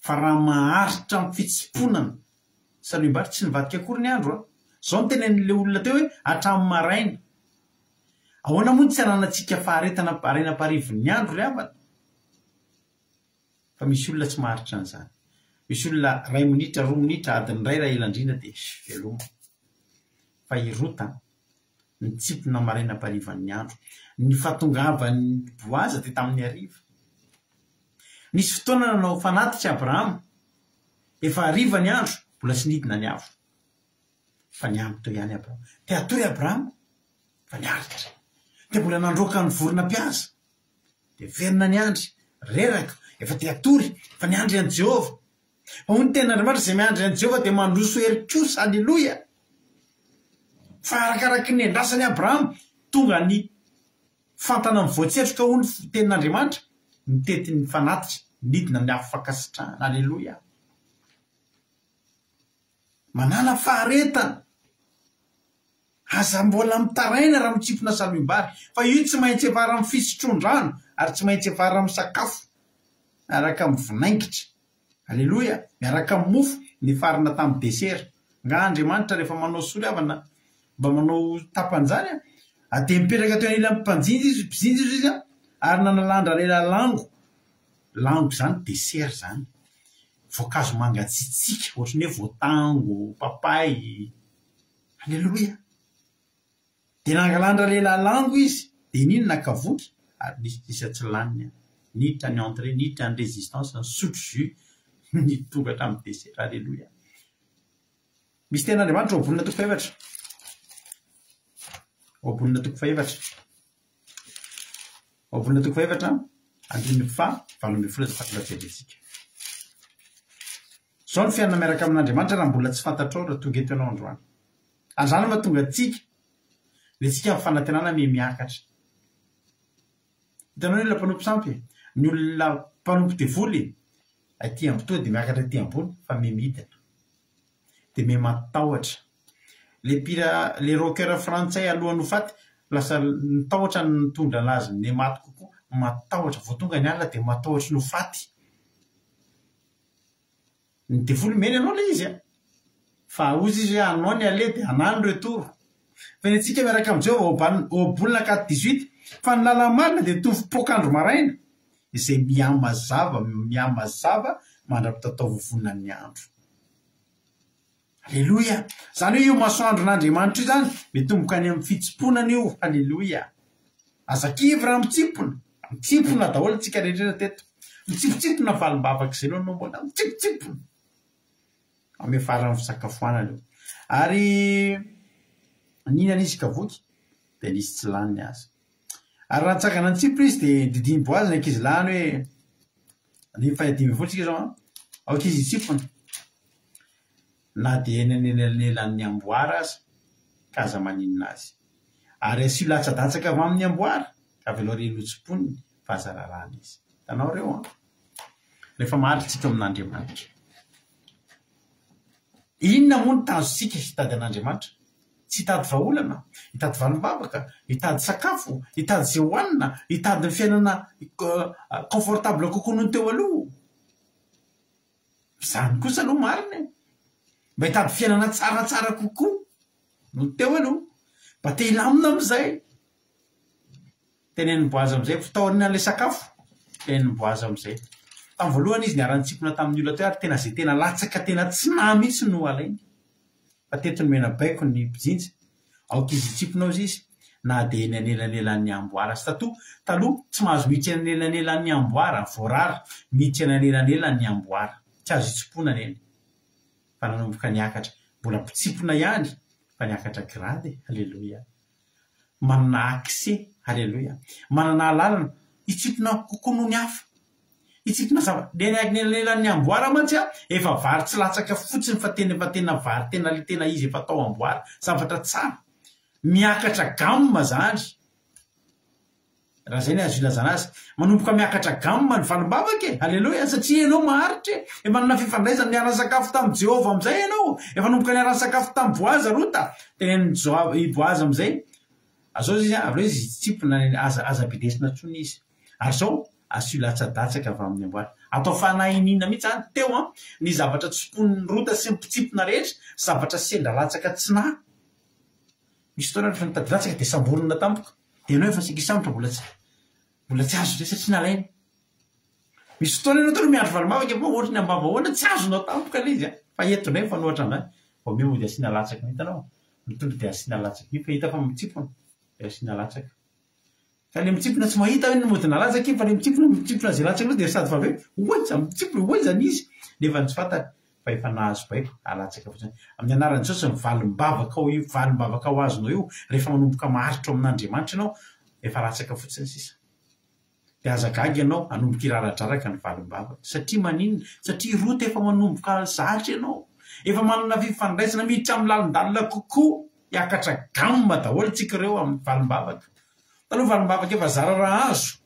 Fa raha maharitra amin'ny fitsimponana salohim-bary, tsy nivadika akory ny andro an! Izao no tenenin'ilay olona teo hoe hatramin'ny maraina. Ahoana moa no tsy hananantsika faharetana harena am-parivon'ny andro ry havana? Fa misy olona tsy maharitra an'izany. Misy olona iray minitra, roa minitra, adiny iray raha ela indrindra dia veloma. Fa i Rota, nitsimpona maraina am-parivan'ny andro. Ny fahatongavan'i Boaza dia tamin'ny hariva. Nisy fotoana nanao fanatitra i Abrahama. Efa hariva ny andro, mbola tsy nidina ny afo. Fa niandry teo ihany Abrahama. Te hatory Abrahama, fa niaritra. Dia mbola nandroaka ny vorona mpihaza. Dia niverina niandry, reraka, efa te hatory, fa niandry an'i Jehovah. Fa hoy ny tenin'Andriamanitra, izay miandry an'i Jehovah dia mandroso hery kosa. Aleloia! Fa arakaraky ny niandrasan'i Abrahama, tonga ny fantana ny voatsetroka hoy ny tenin'Andriamanitra, nitety ny fanatitra, nidina ny afo fankasitrahana. Aleloia! Manàna faharetana. Aza mbola mitaraina raha mitsimpona salohim-bary, fa io tsy maintsy hiafara amin'ny fisotroan-drano ary tsy maintsy hiafara amin'ny sakafo miaraka amin'ny vinaingitra. Aleloia! Miaraka amin'ny mofo nifarana tamin'ny desera. Angaha Andriamanitra rehefa manao soa ry havana mba manao tapan'izany an? Ary dia nipetraka teo anilan'ny mpanjinja izy, mpijinja izy an, ary nanalandra lela lango. Lango izany desera izany. Voankazo mangatsiatsiaka ohatran'ny hoe voatango, papay. Aleloia! Dia nangalan-dralehilahy lango izy, dia nihinana ka voky, ary nisy sisa tsy laniny. Niditra ny entrée, niditra ny résistance, nisotro jus, ny tonga hatramin'ny dessert. Aleloia! Misy tenin'Andriamanitra Ohabolana toko fahefatra. Ohabolana toko fahefatra. Ohabolana toko fahefatra, andininy faha 18 azafady mba jerentsika. Izao ny fiainana miaraka amin'Andriamanitra raha mbola tsy fantatrao raha tonga eto ianao androany. Ary izany no mahatonga antsika, ilay tsika amin'ny fanantenana miha miakatra. Hitanao ny olona mpanompo sampy e? Ny olona mpanompo devoly e? Aty ambony tonga dia miakatra aty ambony fa miha midina. Dia miha matahotra. Ilay mpihira, ilay rocker frantsay alohan'ny ho faty, lasa ny tahotra no nitondra anazy miha maty kokoa. Matahotra, vao tonga ny alina dia matahotra ny ho faty. Ny devoly omeny anao ilay izy an! Fa hozy izy hoe anao ny aller dia anah ny retour. Fa ny antsika miaraka amin'i Jehovah Oban Ohabolana quatre dix-huit, Fa ny lala-marina dia toy ny fipoak'andro maraina, izay mihamazava mihamazava mandra-pitataovovonan'ny andro. Aleloia! Izany hoe io masoandron'Andriamanitra io izany, mitomboka any amin'ny fitsimponana io. Aleloia! Aza kivy raha mitsimpona. Mitsimpona daholo isika rehetra rehetra teto. Mitsimpontsimpona ny valim-bavaka izay aloha no mbola mitsimpontsimpona. Amin'ny faran'ny fisakafoanana io. Ary nihinana izy ka voky, dia nisy tsy laniny aza. Ary raha nitsangana nitsimpona izy, dia nodidian'i Boaza ny ankizilahiny hoe, andininy fahadimy ambin'ny folo isika izao an, aoka izy hitsimpona. Na dia eny anelanelan'ny amboara aza, ka aza maninona azy. Ary asio latsadatsaka avy amin'ny amboara, ka avelao re notsimponiny, fa aza raràna izy. Hitanao ireo an? Rehefa maharitra isika ao amin'Andriamanitra. Inona moa no tanjontsika hitady an'Andriamanitra? Tsy hitady vahaolana, hitady valim-bavaka, hitady sakafo, hitady izay hohanina, hitady ny fiainana confortable kokoa noho ny teo aloha. Izany kosa aloha marina e! Mba hitady fiainana tsaratsara kokoa noho ny teo aloha. Mba te hilamina amin'izay. Tenenin'i Boaza amin'izay, vao taorian'ilay sakafo, tenenin'i Boaza amin'izay. Tamin'ny voalohany izy niara-nitsimpona tamin'ny olona teo ary tena izay tena latsaka tena tsy nahy mihitsy no alainy. Fa teto nomena baiko ny mpijinja, aoka izy hitsimpona hozy izy. Na dia eny anelanelan'ny amboara aza. Tatoa, taloha, tsy mahazo miditra eny anelanelan'ny amboara, voarara miditra eny anelanelan'ny amboara. Tsy azo itsimponana eny. Fa nanomboka niakatra. Mbola mpitsipona ihany, fa niakatra grade e. Aleloia. Manana accès, aleloia. Manana alalana hitsipona kokoa noho ny hafa. Hitsipona zava, eny anelanelan'ny amboara mantsy an, efa vary tsy latsaka fotsiny fa tena efa tena vary tena le tena izy efa atao amboara. Zavatra tsara. Miakatra gamme zany. Raha izay ny azo ilazana azy. Manomboka miakatra gamme ny valim-bavaka e! Aleloia! Satria ianao maharitra e! Efa nanana fifandraisana, niara-nisakafo tamin'i Jehovah amin'izay ianao. Efa nanomboka niara-nisakafo tamin'i Boaza, Rota. Tenenin'i Joa- i Boaza amin'izay, Azao izy, aleo izy hitsimpona, aza, aza bedesina intsony izy. Ary izao, asio latsadatsaka avy amin'ny amboara. Atao fanahy iniana mihitsy izany. Teo an, ny zavatra tsimponin'i Rota sy ny mpitsipona rehetra, zavatra sendra latsaka tsy nahy. Misy fotoana rehefa mitady latsaka dia samborina tampoka. Dia ianao efa saika hisambotra mbola tsy mbola tsy azo indray satria nalaina. Misy fotoana ianao taloha miandry valim-bavaka fa ohatry ny am-bava ahoana tsy azonao tampoka ilay izy an! Fa eto indray mifanohitra amin'izany. Vao miha mody asiana latsaka mihitsy ianao. Mitondra dia asiana latsaka io fa hita fa mitsimpona dia asiana latsaka. Fa le mitsimpona tsy mahita hoe ny mody nalatsaka iny fa le mitsimpona mitsimpona izay latsaka eo dia sady fa avy eo oay mitsimpona oay izany izy nefa ny tsy fantany fa efa nahazo baiko halatsaka fotsiny. Amin'ny anaran'i Jesosy ny valim-bavakao io valim-bavaka ho azonao io rehefa manomboka maharitra ao amin'Andriamanitra ianao efa latsaka fotsiny sisa. Dia aza gaga ianao hanomboka hiraradraraka ny valim-bavaka. Satria maninona? Satria rota efa manomboka zatra ianao. Efa manana fifandraisana miditra amin'ny lalindalina kokoa. Hiakatra gamme daholo tsika ireo amin'ny valim-bavaka. Taloha valim-bavaka efa zara raha azo.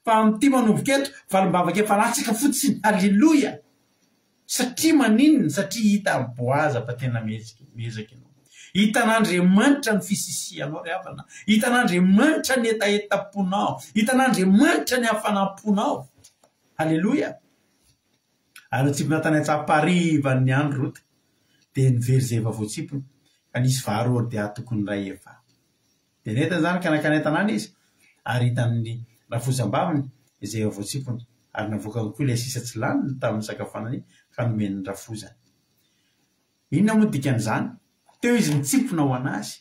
Fa amin'ity manomboka eto, valim-bavaka efa latsaka fotsiny. Aleloia! Satria maninona? Satria hitan'i Boaza fa tena mihetsika, miezaka ianao. Hitan'Andriamanitra ny fisisihanao ry havana. Hitan'Andriamanitra ny hetahetam-ponao. Hitan'Andriamanitra ny hafanam-ponao. Aleloia! Ary notsipina tany an-tsaparivan'ny andro Rota, dia nivery izay efa voatsipiny, ka nisy vary hordea tokony iray efaha. Dia nentiny izany ka nankany an-tanàna izy, ary hitan'ny rafozam-baviny izay efa voatsipony, ary navoakany koa ilay sisa tsy laniny tamin'ny nisakafoanany ka nomeny ny rafozany. Inona moa ny dikan'izany? Teo izy nitsipona ho an'azy,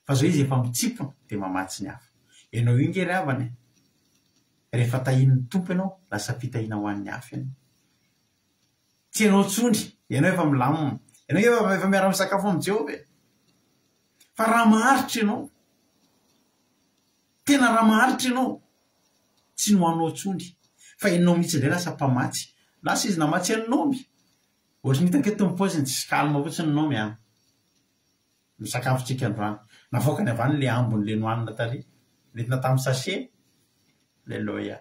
fa izao izy efa mitsipona dia mamatsy ny hafa. Ianao io nge ry havana e! Rehefa tahian'ny Tompo ianao, lasa fitahiana ho an'ny hafa ianao. Tsy ianao intsony, ianao efa milamina. Ianao nge efa efa miara-misakafo amin'i Jehovah e! Fa raha maharitra ianao, tena raha maharitra ianao, tsy ny ho anao intsony, fa ianao mihitsy indray lasa mpamatsy. Lasa izy namatsy an'i Naomy. Ohatry ny hitako eto ny paoziny, tsy calme fotsiny Naomy an. Ny sakafontsika androany. Navoakany avy any ilay ambiny ilay nohanina tary. Nentina tamin'ny sachet. Alléluia.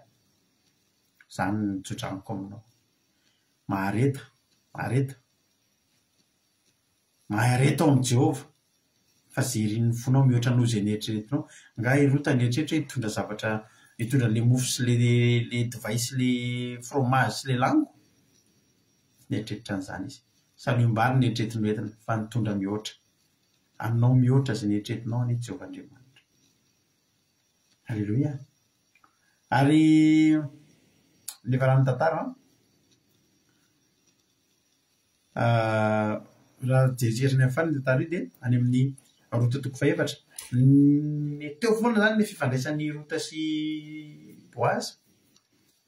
Izany no tsodranoko aminao. Mahareta, mahareta. Mahareta ao amin'i Jehovah, fa izay irin'ny fonao mihoatra noho izay neritreretinao. Angaha i Rota nieritreritra hoe hitondra zavatra, hitondra an'ilay mofo sy ilay ilay divay sy ilay fromage sy ilay lango? Tsy nieritreritra an'izany izy. Salohim-bary no neritreretiny hoentina, fa nitondra mihoatra. Aminao mihoatra izay neritreretinao anie Jehovah Andriamanitra. Aleloia. Ary ny niafaran'ny tantara an. Raha jerijerena ny farany tantara io dia any amin'ny Rota toko fahefatra. Ny teo foana izany ny fifandraisan'i Rota sy Boaza.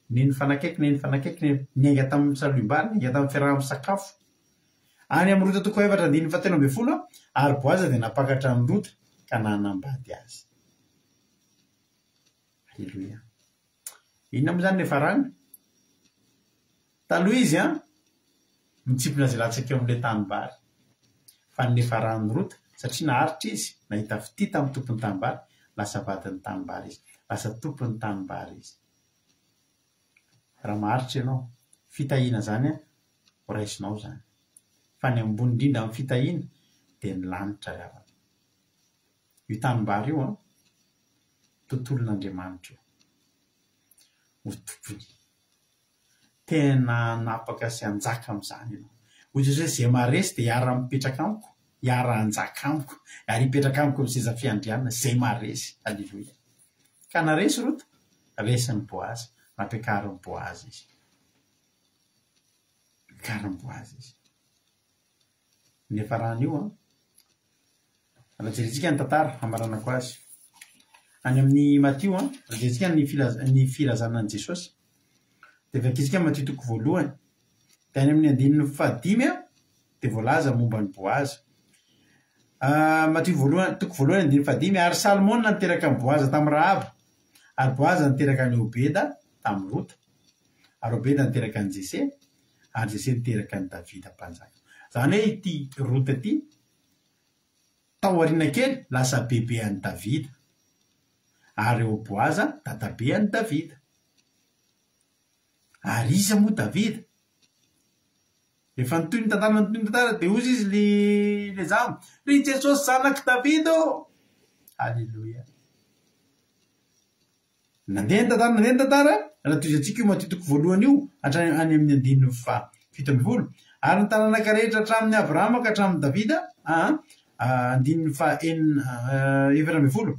Ny nifanakaiky, ny nifanakaiky, niainga tamin'ny salohim-bary, niainga tamin'ny fiaraha-misakafo. Any amin'ny Rota toko fahefatra andininy fahatelo ambin'ny folo, ary Boaza dia nampakatra an'i Rota ka nanambady azy. Aleloia. Inona moa izany ny niafarany? Taloha izy an, nitsimpona izay latsaka eo amin'ilay tanimbary. Fa ny niafaran'i Rota, satria naharitra izy, nahita fitia tamin'ny tompon'ny tanimbary, lasa vadin'ny tanimbary izy. Lasa tompon'ny tanimbary izy. Raha maharitra ianao, fitahiana izany an, ho raisinao izany. Fa ny ambony indrindra amin'ny fitahiana dia ny lanitra ry havana. Io tanimbary io an, tontolon'Andriamanitra io. Ho tompony. Tena hanapaka sy hanjaka amin'izany ianao. Hoy Jesosy hoe, Izay maharesy dia hiara-mipetraka amiko, hiara-hanjaka amiko, ary hipetraka amiko amin'ny seza fiandrianana, izay maharesy. Aleloia. Ka naresy Rota, resin'i Boaza, nampiakarin'i Boaza izy. Nampiakarin'i Boaza izy. Ny niafarany io an. Raha jerentsika ny tantara, hamaranako azy. Any amin'ny Matio, raha jerentsika ny filaz- ny filazana an'i Jesosy, dia vakintsika Matio toko voalohany, dia any amin'ny andininy fahadimy dia voalaza momba an'i Boaza. Matio voalohany, toko voalohany andininy fahadimy, ary Salmona niteraka an'i Boaza tamin'i Rahaba, ary Boaza niteraka an'i Obeda tamin'i Rota, ary Obeda niteraka an'i Jese, ary Jese niteraka an'i Davida mpanjaka. Izany hoe ity Rota ity, tao aoriana kely, lasa bebe an'i Davida, ary eo Boaza dadabe an'i Davida. Ary iza moa Davida? Rehefa nitohy ny tantara nitohy ny tantara dia hozy izy le le jamba, Ry Jesosy zanak'i Davida ô! Aleloia. Nandeha ny tantara nandeha ny tantara, raha tohizantsika io Matio toko voalohany io hatrany any amin'ny andininy faha 17, ary ny taranaka rehetra hatramin'i Abrahama ka hatramin'i Davida, aa andininy faha enina 14.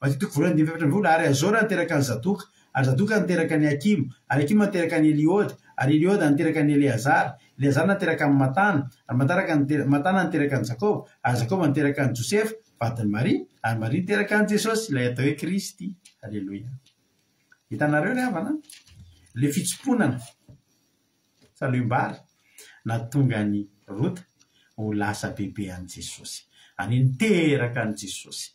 Matio toko voalohany andininy fahefatra 14, Ary Azora niteraka an'i Zadoka, ary Zadoka niteraka an'i Akima, ary Akima niteraka an'i Elioda, ary Elioda niteraka an'i Eleazara, Eleazara niteraka an'i Matana, ary Mataraka nitera, Matana niteraka an'i Jakoba, ary Jakoba niteraka an'i Josefa, vadin'i Maria, ary Maria niteraka an'i Jesosy, ilay atao hoe Kristy. Aleloia. Hitanareo ry havana, ilay fitsimponana. Salohim-bary nahatonga an'i Rota ho lasa bebe an'i Jesosy, ary niteraka an'i Jesosy.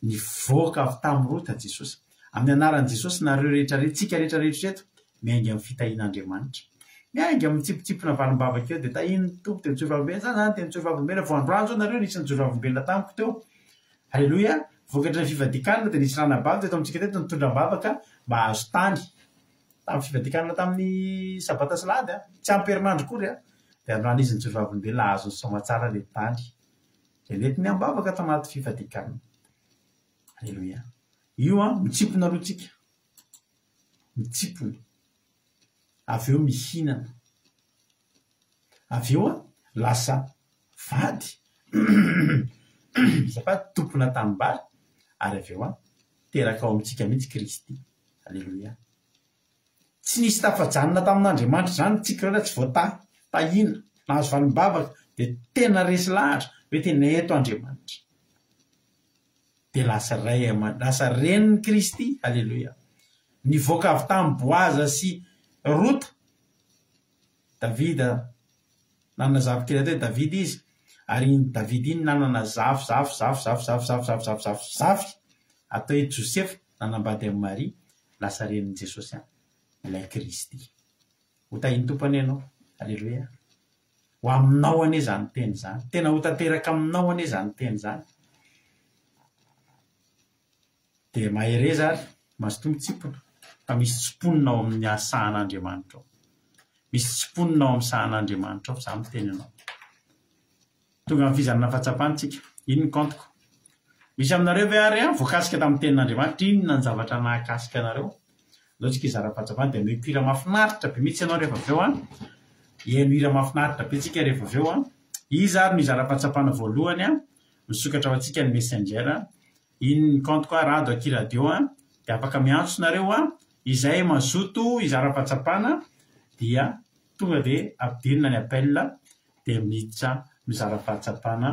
Nivoaka avy tamin'i Rota Jesosy. Amin'ny anaran'i Jesosy nareo rehetra rehetra, tsika rehetra rehetra eto, miainga amin'ny fitahian'Andriamanitra. Miainga amin'ny mitsipotsipona valim-bavaka eo dia tahian'ny Tompo dia mijoro vavolombelona. Za zany dia mijoro vavolombelona. Vao androany zao nareo nisy nijoro vavolombelona tamiko teo. Aleloia! Vokatry ny fivadikanana dia nisy ranabavy teto amintsika teto nitondra am-bavaka mba hahazo tany. Tamin'ny fivadikanana tamin'ny sabata sy alahady an, tsy ampy herinandro akory an, dia androany izy nijoro vavolombelona hahazo ny soamatsara ilay tany. Dia nentiny am-bavaka tao anaty fivadikanana. Aleloia. Io an, mitsimpona aloha tsika. Mitsimpona. Avy eo mihinana. Avy eo an, lasa vady, azafady, tompona tanimbary, ary avy eo an, teraka ao amintsika mihitsy Kristy. Aleloia. Tsy nisy tafajanona tamin'Andriamanitra izany tsika ireo raha tsy voatahy, tahiana, nahazo valim-bavaka, dia tena resy lahatra hoe tena eto Andriamanitra. Dia lasa ray aman, lasa renin'i Kristy. Aleloia. Nivoaka avy tamin'i Boaza sy Rota, Davida, nanana zafikely atao hoe Davida izy, ary iny Davida iny nanana zafy, zafy, zafy, zafy, zafy, zafy, zafy, zafy, zafy, zafy, atao hoe Josefa, nanambady an'i Maria, lasa renin'i Jesosy ihany, ilay Kristy. Ho tahin'ny Tompo anie ianao. Aleloia. Ho aminao anie izany teny izany. Tena ho tanteraka aminao anie izany teny izany. Dia mahereza ary, mazotoa mitsimpona, fa misy tsimponina ao amin'ny sahan'Andriamanitra ao. Misy tsimponina ao amin'ny sahan'Andriamanitra ao, izaho miteny anao. Tonga amin'ny fizarana fahatsapana isika. Iny ny kaontiko. Misy aminareo ve ary voakasika tamin'ny tenin'Andriamanitra? Inona ny zavatra nahakasika anareo? Andao tsika hizara fahatsapana dia omeko hira mahafinaritra be mihitsy ianao rehefa avy eo an. Hihaino hira mahafinaritra be tsika rehefa avy eo an. Iza ary no hizara fahatsapana voalohany an? Misokatra ho antsika ny messenger. Iny ny compte ko Rado aky radio a, dia afaka miantso nareo a, izay mazoto hizara fahatsapana dia tonga dia ampidirina ny appel dia miditra mizara fahatsapana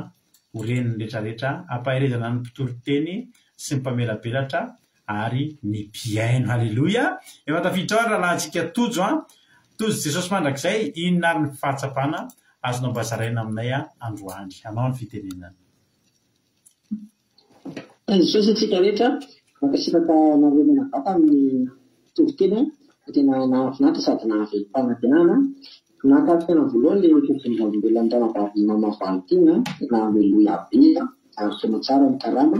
ho ren'ny retraretra, ampaherezana ny mpitory teny sy ny mpamelabelatra ary ny mpihaino. Haleloia! Efa tafiditra ao ary rahalahintsika Tojo a! Tojo Jesosy Mandrakizay, inona ary ny fahatsapana azonao mba zaraina aminay androany? Anao ny fitenenana. Jesosy antsika rehetra, mankasitraka anareo mianadahy tamin'ny toriteny fa tena nahafinaritra sady nahavelom-panantenana. Nahakasika anah voalohany ilay fivoriam-bavolombelona ny ranabavy Mama Valentina, tena aleloia be ary tena tsara ny karama.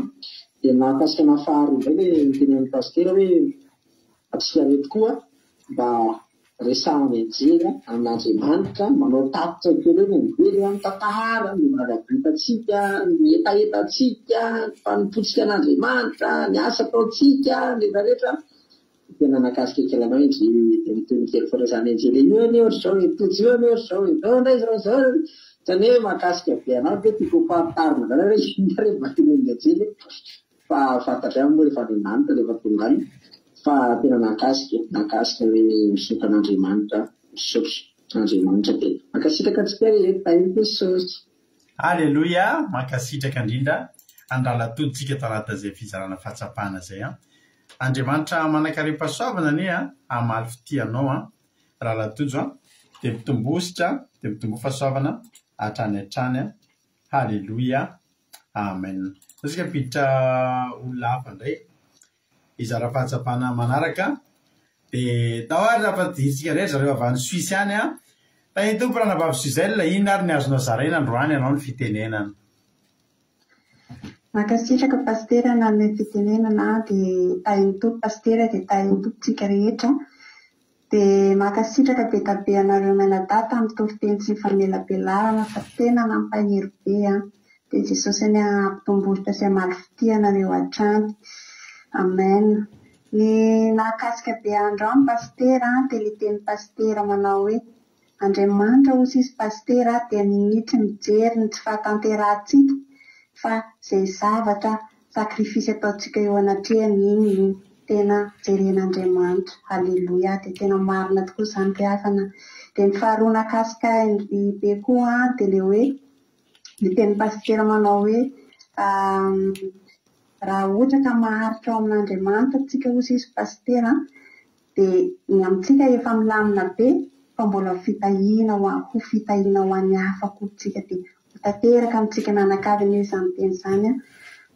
Dia nahakasika anah faharoa indray ilay nitenenin'ny pasitera hoe antsika reto koa mba Resahana enjehina amin'Andriamanitra, manao tatitra kely eo ny anjely, mitantara ny zava-bitantsika, ny hetahetantsika, ny fanompoantsika an'Andriamanitra, ny asa ataontsika, ny rehetra rehetra. Tena nahakasika kely anao indry dia niteny kely foana izany anjely io anie ohatr'izao e, Tojo io anie ohatr'izao e, izao indray izao izao. Ohatran'ny hoe mahakasika be anao ve tiako ho fantarina izany hoe inona re mba tenenin'ny anjely e. Fa fantatra ihany moa rehefa any an-danitra rehefa tonga any fa tena nahakasika, nahakasika hoe misaotra an'Andriamanitra, misaotra an'Andriamanitra dia mankasitraka antsika rehetra, Tahin'i Jesosy. Aleloia! Mankasitraka indrindra. Andralatodintsika tao anatin'izay fizarana fahatsapana izay an. Andriamanitra manankarem-pahasoavana anie an, hamaly fitia anao an, Ralatojo an, dia mitombositra, dia mitomboa fahasoavana hatrany hatrany an. Haleloia. Amen. Zao tsika hampiditra olona hafa indray hizara fahatsapana manaraka. Dia tao ary raha ampidirintsika indray ry zareo avy any Suisse any an. Tahin'ny Tompo Ranabavy Suzelle, inona ary ny azonao zaraina androany anao ny fitenenana? Mankasitraka Pasitera nanome fitenenana dia tahin'ny Tompo Pasitera dia tahin'ny Tompo tsika rehetra. Dia mankasitraka be da be anareo mianadahy tamin'ny toriteny sy ny famelabelarana fa tena nampahery be an! Dia Jesosy anie hampitombohitra sy hamaly fitia anareo hatrany. Amen. Ny nahakasika be ahy androany Pasitera an, dia ilay tenin'i Pasitera manao hoe, Andriamanitra hozy izy Pasitera dia minia tsy mijery ny tsy fahatanterahantsika fa izay zavatra sacrifice ataontsika eo anatrehany iny no tena jeren'Andriamanitra. Aleloia dia tena marina tokoa izany ry havana. Dia ny faharoa nahakasika ahy be koa dia ilay hoe ny tenin'i Pasitera manao hoe raha ohatra ka maharitra ao amin'Andriamanitra tsika hozy izy Pasitera Dia ny amintsika efa milamina be fa mbola ho fitahiana ho ho fitahiana ho an'ny hafa koa tsika dia ho tanteraka amintsika mianakavy anie izany teny izany an!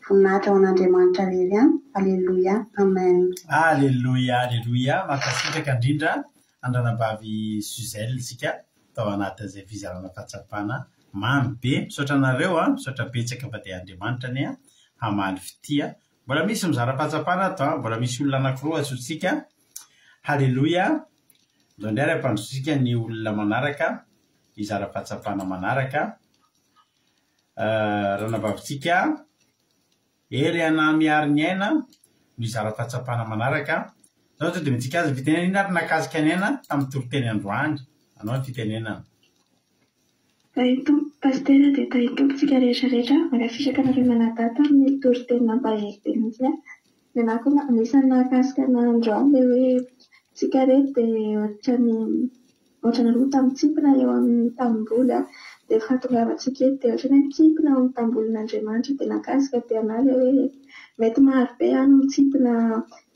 Voninahitra ho an'Andriamanitra irery ihany! Aleloia! Amen! Aleloia aleloia mankasitraka indrindra an-dRanabavy Suzelle isika tao anatin'izay fizarana fahatsapana mamy be misaotra anareo an misaotra betsaka fa dia Andriamanitra anie hamaly fitia Mbola misy mizara fahatsapana ato an, mbola misy olona anakiroa antsointsika. Haleloia. Ndao indray ary ampandrosotsika ny olona manaraka, hizara fahatsapana manaraka. Ranabavintsika Hery Anah Mihary ny Aina no hizara fahatsapana manaraka. Zao tonga dia omentsika azy ny fitenenana, inona ary nahakasika ny Aina tamin'ny toriteny androany? Anao ny fitenenana. Tahin'ny Tompo Pasitera dia tahin'ny Tompo tsika rehetra rehetra, mankasitraka anareo mianadahy tamin'ny toriteny nampahery be mihitsy an! Ny anah koa anisan'ny nahakasika anah androany ilay hoe tsika reto dia ohatran'ny ohatran'ny roa mitsimpona eo amin'ny tanimboly an, dia fahatongavantsika eto dia ohatran'ny hoe mitsimpona ao amin'ny tambolin'Andriamanitra dia nahakasika be anah ilay hoe mety maro be an no mitsimpona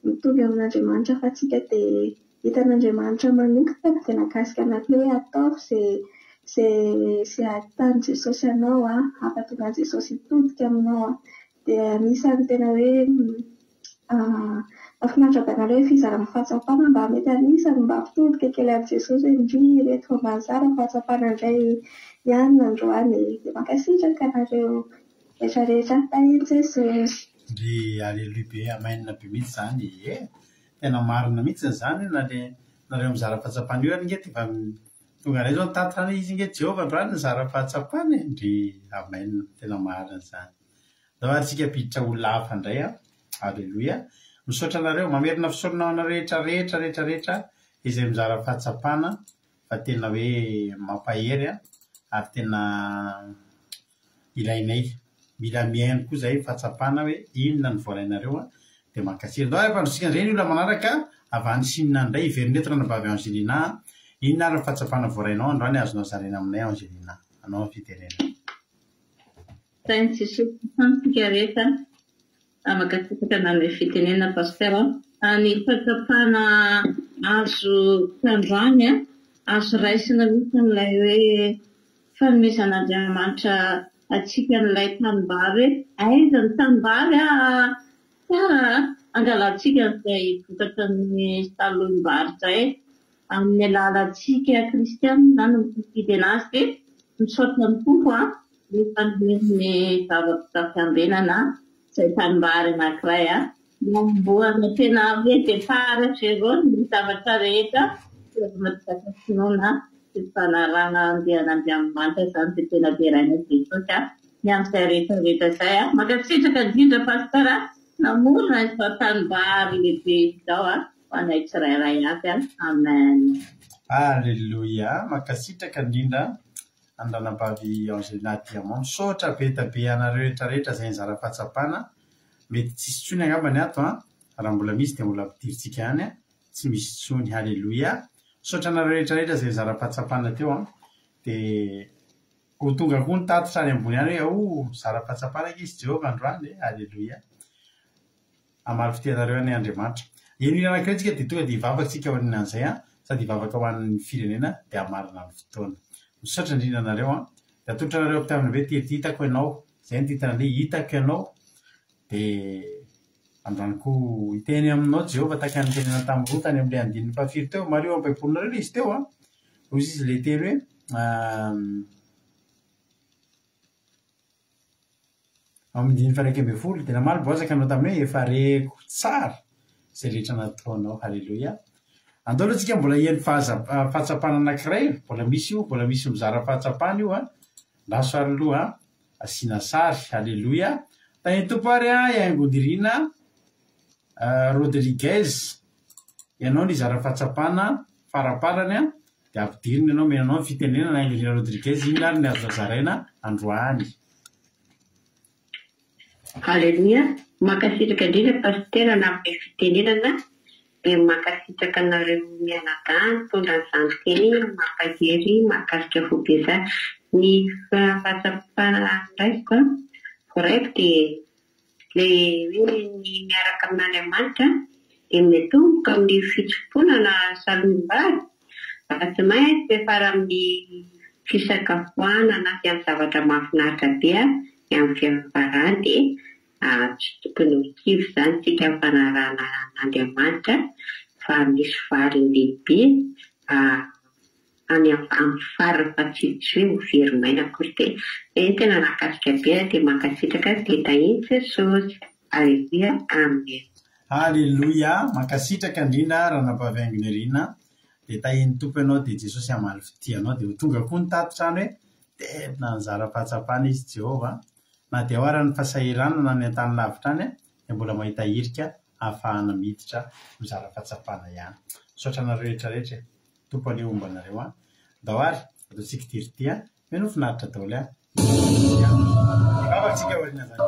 mitovy amin'Andriamanitra fa tsika dia Hitan'Andriamanitra manokana dia nahakasika anah koa hoe ataovy izay izay izay ahitan'i Jesosy anao an, hampatonga an'i Jesosy hitodika aminao an. Dia anisan'ny tena hoe mahafinaritra be anah ilay hoe fizarana fahatsapana mba mety anisan'ny mba hampitodika kely an'i Jesosy hoe ndry ireto fa mba nizara fahatsapana indray ihany androany e. Dia mankasitraka anareo rehetra rehetra. Tahin'i Jesosy. Ndry Aleloia be Amen be mihitsy izany e! Tena marina mihitsy izany na le nareo mizara fahatsapana io ary nge de efa tonga indray zao ny tatitra any izy nge Jehovah androany nizara fahatsapana e! Ndry Amen tena marina izany. Ndao ary tsika hampiditra olona hafa indray an! Aleloia! Misaotra anareo, mamerina fisaorana ho anareo rehetra rehetra rehetra rehetra izay mizara fahatsapana fa tena hoe mampahery an! ary tena ilainay. Mila mihaino koa zahay fahatsapana hoe inona no voarainareo an, dia mankasitraka. Ndao ary ampandrosotsika indray ny olona manaraka avy any Chine indray, hiverina eto ranabavy Angelina an. Inona ary ny fahatsapana voarainao androany azonao zaraina aminay Angelina? Anao ny fitenenana. Tahin'i Jesosy hatrany tsika rehetra a. Mankasitraka nanome fitenenana Pasteur a. Ny fahatsapana azo tandroany a, azo raisina mihitsy amin'ilay hoe fanomezan'Andriamanitra antsika an'ilay tanimbary hoe aiza ny tanimbary tsara angalantsika an'izay vokatra ny salohim-bary izay amin'ny alalantsika kristianina izany no misafidy an'azy dia misaotra ny Tompo an rehefa nomeny vava fiambenana izay tanimbary anankiray an Namboarina tena hoe départ zéro ny zavatra rehetra matanjaka finoana sy fanarahana andian'Andriamanitra izany dia tena deraina Jesosy a ny amin'izay rehetra rehetra izay a. Mankasitraka indrindra Pasteur a namorona izao tanimbary lehibe izao a ho anay tsirairay avy a. Amen. Alléluia, mankasitraka indrindra an'i Ranabavy Angelina Diamond. Misaotra be dia be anareo rehetra rehetra izay nizara fahatsapana. Mety tsisy intsony angamba ny ato an, raha mbola misy dia mbola ampidirintsika ihany an, tsy misy intsony, haleloia. Misaotra anareo rehetra rehetra izay nizara fahatsapana teo an, dia. Ho tonga koa ny tatitra any ambony any hoe, oh, mizara fahatsapana ange izy Jehovah androany e! Aleloia! Hamaly fitia anareo anie Andriamanitra. Eny hira anankiray tsika dia tonga dia hivavaka tsika aorianan'izay an, sady hivavaka ho an'ny firenena dia hamarana ny fotoana. Misaotra indrindra anareo an. Dia atolotra anareo am-pitiavana be ity Hitako ianao. Izay ny titre-n'ilay Hitako ianao. Dia androany koa hiteny aminao Jehovah tahaka ny nitenenany tamin'i Rota any amin'ilay andininy fahafiry teo. Mariho amin'ny Baibolinareo ilay izy teo an. Hoy izy ilay teny hoe Ao amin'ny andininy faha-11, dia namaly Boaza ka nanao taminy hoe, Efa reko tsara izay rehetra nataonao. Haleloia! Andao aloha tsika mbola hihaino fahatsapana anankiray, mbola misy io, mbola misy mizara fahatsapana io an! Andraso ary aloha an! Asiana sary. Haleloia! Tahin'ny Tompo ary an, i Haingonirina Rodriguez, ianao nizara fahatsapana faraparany an, dia ampidirina ianao, omena anao ny fitenenana Haingonirina Rodriguez, inona ary ny azonao zaraina androany? Aleloia! Mankasitraka indrindra Pasitera nanome fitenenana dia mankasitraka anareo mianadahy nitondra an'izany teny mampahery mahakasika foibe izany. Ny fahatsapana raisiko voaraiko dia ilay hoe ny miaraka amin'Andriamanitra dia miatomboka amin'ny fitsimpona na salohim-bary fa tsy maintsy miafara amin'ny fisakafoanana sy amin'ny zavatra mahafinaritra be ny amin'ny fiafarany dia tsy tokony ho kivy izany isika amin'ny fanarahana an'Andriamanitra fa misy valiny lehibe any amin'ny farany fa tsy hoe ho very maina akory dia eny tena nahakasika be aho dia mankasitraka dia tahin'i Jesosy. Aleloia Amen. Aleloia, mankasitraka indrindra Ranabavy Haingonirina, dia tahin'ny Tompo ianao dia Jesosy hamaly fitia anao dia ho tonga koa ny tatitra any hoe tena nizara fahatsapana izy Jehovah a! na dia ao ara ny fahasahiranana any an-tany lavitra any dia mbola mahita hirika ahafahana miditra mizara fahatsapana ihany. Misaotra anareo rehetra rehetra e! Tompo anie homba anareo an! Ndao ary ataontsika ity ry ity an! Mino ho finaritra daholo an! Hivavaka tsika aorian'izany hira izany.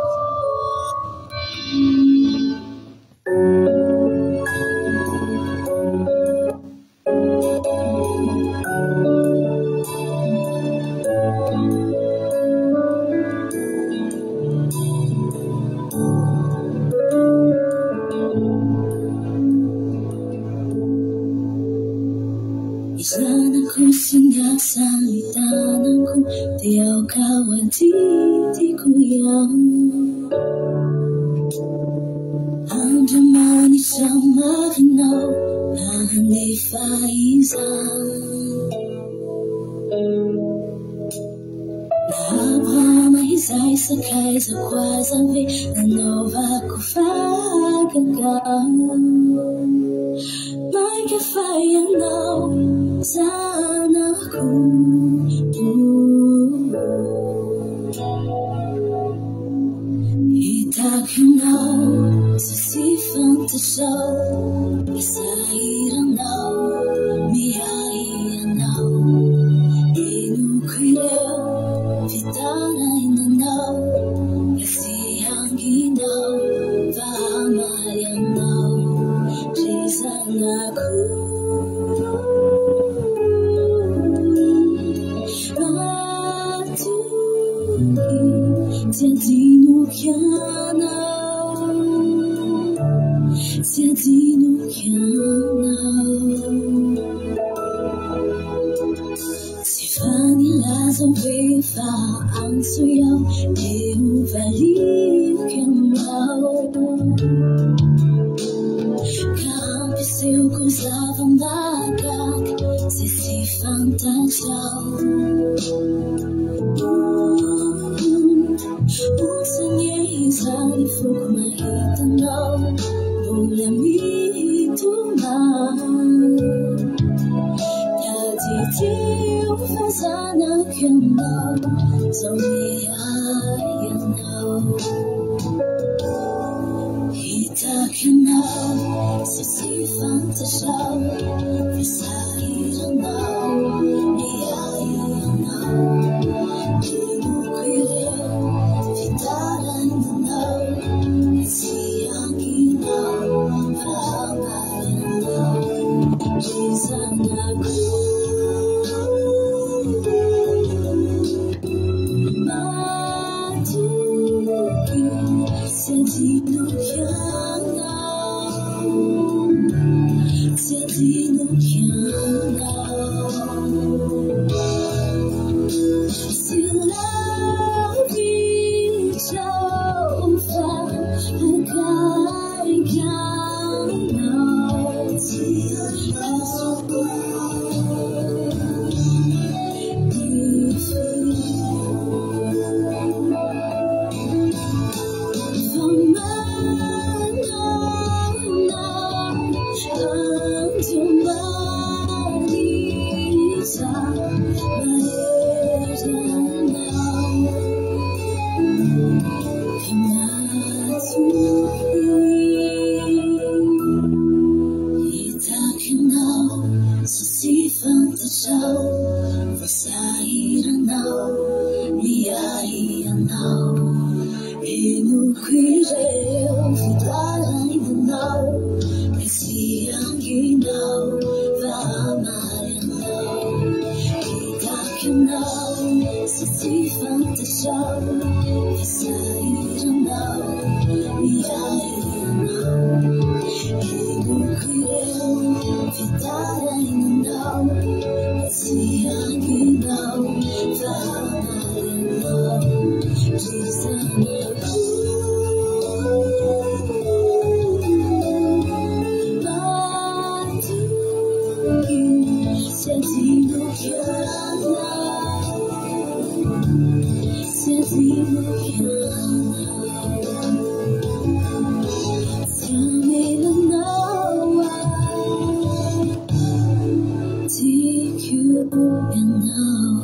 Ny zanako sy ny asan'ny tanako dia aoka ho adidiko ihany. Andriamanitra marinao hanefa izany. Na Abrahama izay sakaizako aza ve nanaovako fahagagana. Mainka fa ianao zanako. Hitako ianao sy tsy fantatrao, sahiranao miahy anao. Henoko ireo fitarainanao, ka tsy hanginao fa hamaly anao ry zanako. Matoky tsy adinoko ianao, tsy adinoko ianao. Tsy fa nilaza hoe fa antsoy aho dia ho valiako ianao. Ka ampisehoako zava-mahagaga izay tsy fantatrao. Ontsa anie izany foko mahita anao mbola mitomany. Tadidio fa zanako ianao, izao miahy anao. Hitako ianao sy tsy fantatrao fa sahiranao miahy anao. Henoko ireo fitarainanao ka tsy ankinao fa hamaly anao ry zanako. Tsy adinoko ianao, tsy adinoko ianao. Tsy lavitra aho fa akaiky anao. Tsy azoko Fa manana Andriamanitra mahery anao ka matoky. Hitako ianao sy tsy fantatrao fa sahiranao miahy anao. Henoko ireo fitarainanao ka tsy hanginao fa hamaly anao. Hitako ianao sy tsy fantatrao fa sahiranao miahy anao. Henoko ireo fitarainanao ka tsy hanginao fa hamaly anao. Ry zanako matoky, tsy adinoko ianao, tsy adinoko ianao, tsy hamelanao aho, tiako ianao.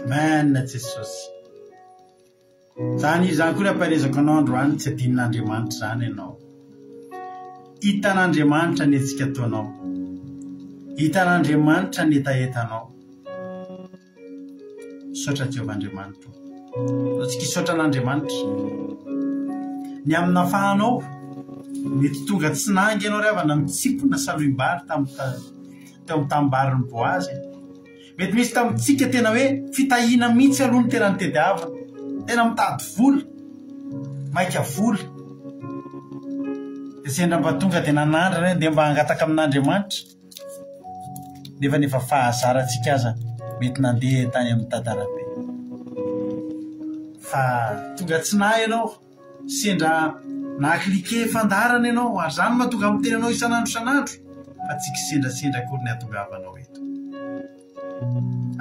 Amen Jesosy. Zany izany koa ny ampaherezako anao androany tsy adinon'Andriamanitra izany ianao. Hitan'Andriamanitra ny hetsika ataonao. Hitan'Andriamanitra ny hetahetanao. Misaotra Jehovah Andriamanitra o. Ataontsika hisaotra an'Andriamanitra. Ny amin'ny nafahanao, mety tonga tsy nangy ianao ry havana nitsimpona salohim-bary tamin'ny teo amin'ny tanimbarin'i Boaza. Mety misy tamintsika tena hoe fitahiana mihitsy aloha no tena nitediavina. Tena mitady vola, maika vola. Dia sendra mba tonga dia nanandrana hoe ndeha mba hangataka amin'Andriamanitra. Nefa ny efa fahazarantsika aza mety nandeha tany amin'ny dadarabe. Fa tonga tsy nahy ianao, sendra naha-cliquer fandaharana ianao ary izany no mahatonga miteny anao isan'andro isan'andro fa tsy kisendrasendra akory ny hahatongavanao eto.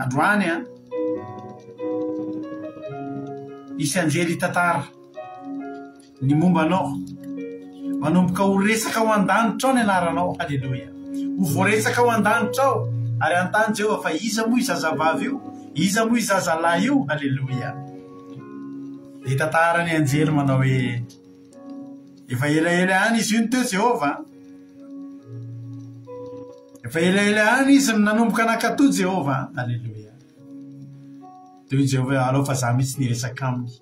Androany an, hisy anjely hitantara. Ny momba anao. Manomboka ho resaka ao an-danitra ao ny anaranao. Haleloia. Ho voaresaka ao an-danitra ao, ary hanontany Jehovah fa iza moa io zazavavy io? Iza moa io zazalahy io? Haleloia. Dia hitantara ny anjely manao hoe, Efa elaela ihany izy io no teo Jehovah. Efa elaela ihany izy no nanomboka nankatò Jehovah. Haleloia. Dia hoy Jehovah hoe, Alao fa za mihitsy niresaka aminy.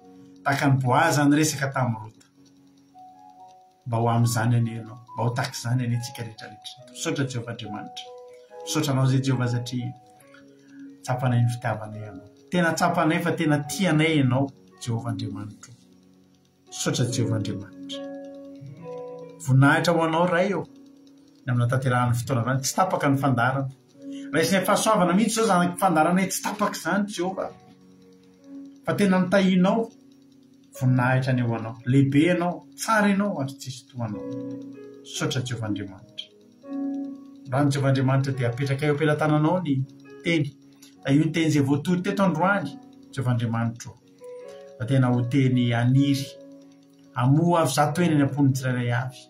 Tahaka an'i Boaza niresaka tamin'i Rota. Mba ho amin'izany anie ianao. Mba ho tahaka izany anie tsika rehetra rehetra. Misaotra Jehovah Andriamanitra. Misaotra anao izay Jehovah satria tsapanay ny fitiavanay anao. Tena tsapanay fa tena tia anay ianao Jehovah Andriamanitro. Misaotra Jehovah Andriamanitra. Voninahitra ho anao Ray ô. Ny amin'ny nahatanterahan'ny fotoana izany. Tsy tapaka ny fandaharana. Raisinay fahasoavana mihitsy izao izany fandaharanay tsy tapaka izany Jehovah. Fa tena nitahianao. Voninahitra anie ho anao. Lehibe ianao, tsara ianao ary tsisy toa anao. Misaotra Jehovah Andriamanitra. Androany Jehovah Andriamanitra dia apetrakay eo am-pelatananao ny teny. Tahio ny teny izay voatory teto androany Jehovah Andriamanitro. Fa tena ho teny haniry hamoa avy zatoeny any am-pon'ny tsirairay avy.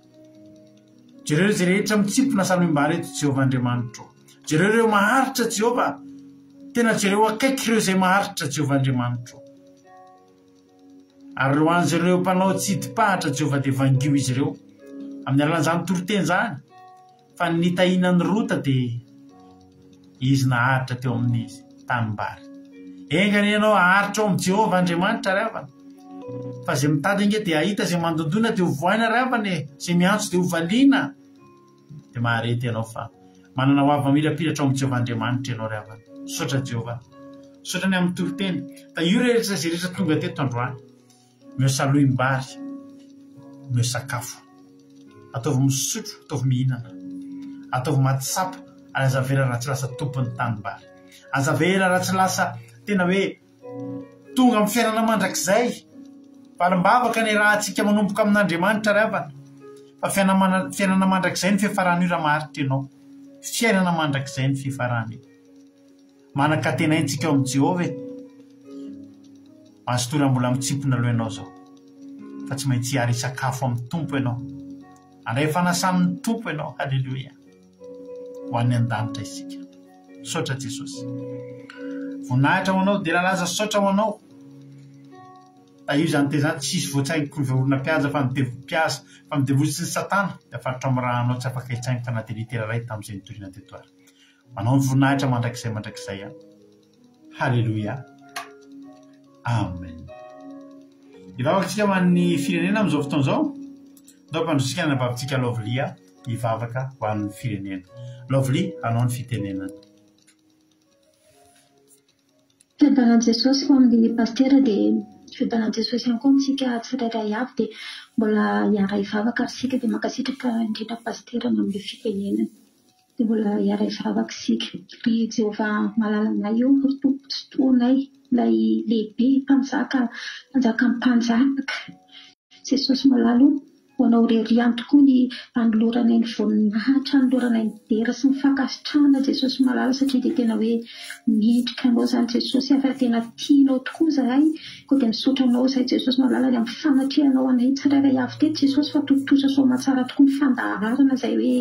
Jereo izay rehetra mitsimpona salohim-bary eto Jehovah Andriamanitro. Jereo ireo maharitra Jehovah. Tena jereo akaiky ireo izay maharitra Jehovah Andriamanitro. Ary ireo anjely ireo mpanao tsidim-pahatra Jehovah dia vangio izy ireo. Amin'ny alalan'izany toriteny izany, fa ny nitahiana an'i Rota dia izy naharitra teo amin'ny tanimbary. Enga anie ianao haharitra ao amin'i Jehovah Andriamanitra ry havana. Fa izay mitady ange dia hahita, izay mandondona dia ho vohaina ry havana e, izay miantso dia ho valiana. Dia. Dia mahareta ianao fa manana ho avy mamirapiratra ao amin'i Jehovah Andriamanitra ianao ry havana. Misaotra Jehovah. Misaotra ny amin'ny toriteny. Tahio rehetra izay rehetra tonga teto androany. Omeo salohim-bary, omeo sakafo. Ataovy misotro, ataovy mihinana. Ataovy mahatsapa ary aza avela raha tsy lasa tompon'ny tanimbary. Aza avela raha tsy lasa tena hoe tonga amin'ny fiainana mandrakizay. Valim-bavaka ny rahantsika manomboka amin'Andriamanitra ry havana. Fa fiainana mandrakizay ny fiafaran'io raha maharitra ianao. Fiainana mandrakizay ny fiafaran'io. Manan-kantenaintsika ao amin'i Jehovah e! Mazotoa raha mbola mitsimpona aloha ianao izao, fa tsy maintsy hiary hisakafo amin'ny Tompo ianao. Handray fanasan'ny Tompo ianao. Haleloia! Ho any an-danitra isika. Misaotra Jesosy. Voninahitra ho anao, dera laza saotra ho anao. Tahio izany teny izany, tsisy voatsaingoky ny vorona mpihaza fa ny devoly mpihaza, fa ny devoly sy ny satana dia faritra ao amin'ny rahanao tsy afaka hitsaingoka na dia litera iray tamin'izay nitoriana teto ary. Manao ny voninahitra mandrakizay mandrakizay an. Haleloia. Amen. Hivavaka isika ho an'ny firenena amin'izao fotoana izao. Ndao ampandrosotsika ny anabavintsika Lovely hivavaka ho an'ny firenena. Lovely, hanao ny fitenenana. Fiadanan'i Jesosy ho amin'ny Pasitera dia fiadanan'i Jesosy ihany koa amintsika tsirairay avy dia mbola hiara-hivavaka ary isika dia mankasitraka indrindra Pasitera ny amin'ny fitenenana dia mbola hiara-hivavaka isika. Ry Jehovah malalanay ô, ry Tompo Tsitohanay, ilay lehibe Mpanjaka, Mpanjakan'ny mpanjaka, Jesosy malala o, ho anao irery ihany tokoa ny anoloranay ny voninahitra, anoloranay ny dera sy ny fankasitrahana Jesosy malala satria dia tena hoe mendrika anao izany Jesosy a, fa tena tianao tokoa izahay, koa dia misaotra anao izahay Jesosy malala ny amin'ny fanatrehanao anay tsirairay avy teto Jesosy fa tontosa soamantsara tokoa ny fandaharana izay hoe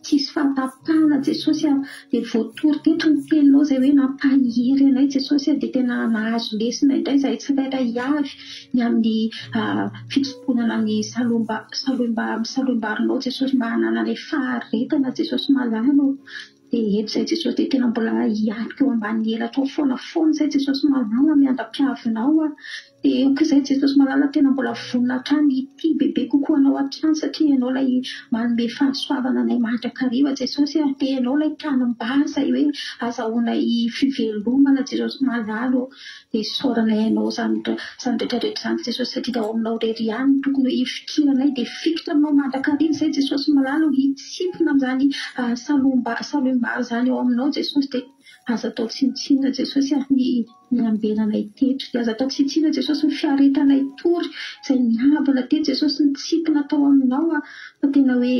tsisy fahatapahana Jesosy a, dia voatory teto ny teninao izay hoe nampahery anay Jesosy a, dia tena nahazo lesona indray izahay tsirairay avy ny amin'ny fitsimponana ny salohim-barinao Jesosy mba hanananay faharetana Jesosy malala ô! Dia eto izay Jesosy dia tena mbola hianika eo ambanin'ny elatrao foana foana izay Jesosy malala miandra-piavinao aho. Dia eo koa izay Jesosy malala tena mbola vonona hatrany hitia bebe kokoa anao hatrany satria ianao ilay manome fahasoavana anay mandrakariva Jesosy a! Dia ianao ilay tanimbary izay hoe azahoanay fivelomana Jesosy malala ô! Dia isaoranay Anao izany izany rehetra rehetra izany Jesosy satria dia ao Aminao irery ihany no tokony hoe hifikiranay dia hifikitra Aminao mandrakariva izay Jesosy malala o hitsimpona amin'izany salohim-bary izany ao Aminao Jesosy dia aza atao tsinontsinona Jesosy a ny niambenanay teto dia aza atao tsinontsinona Jesosy ny fiaretanay tory izay niambina teto Jesosy nitsimpona tao Aminao a fa tena hoe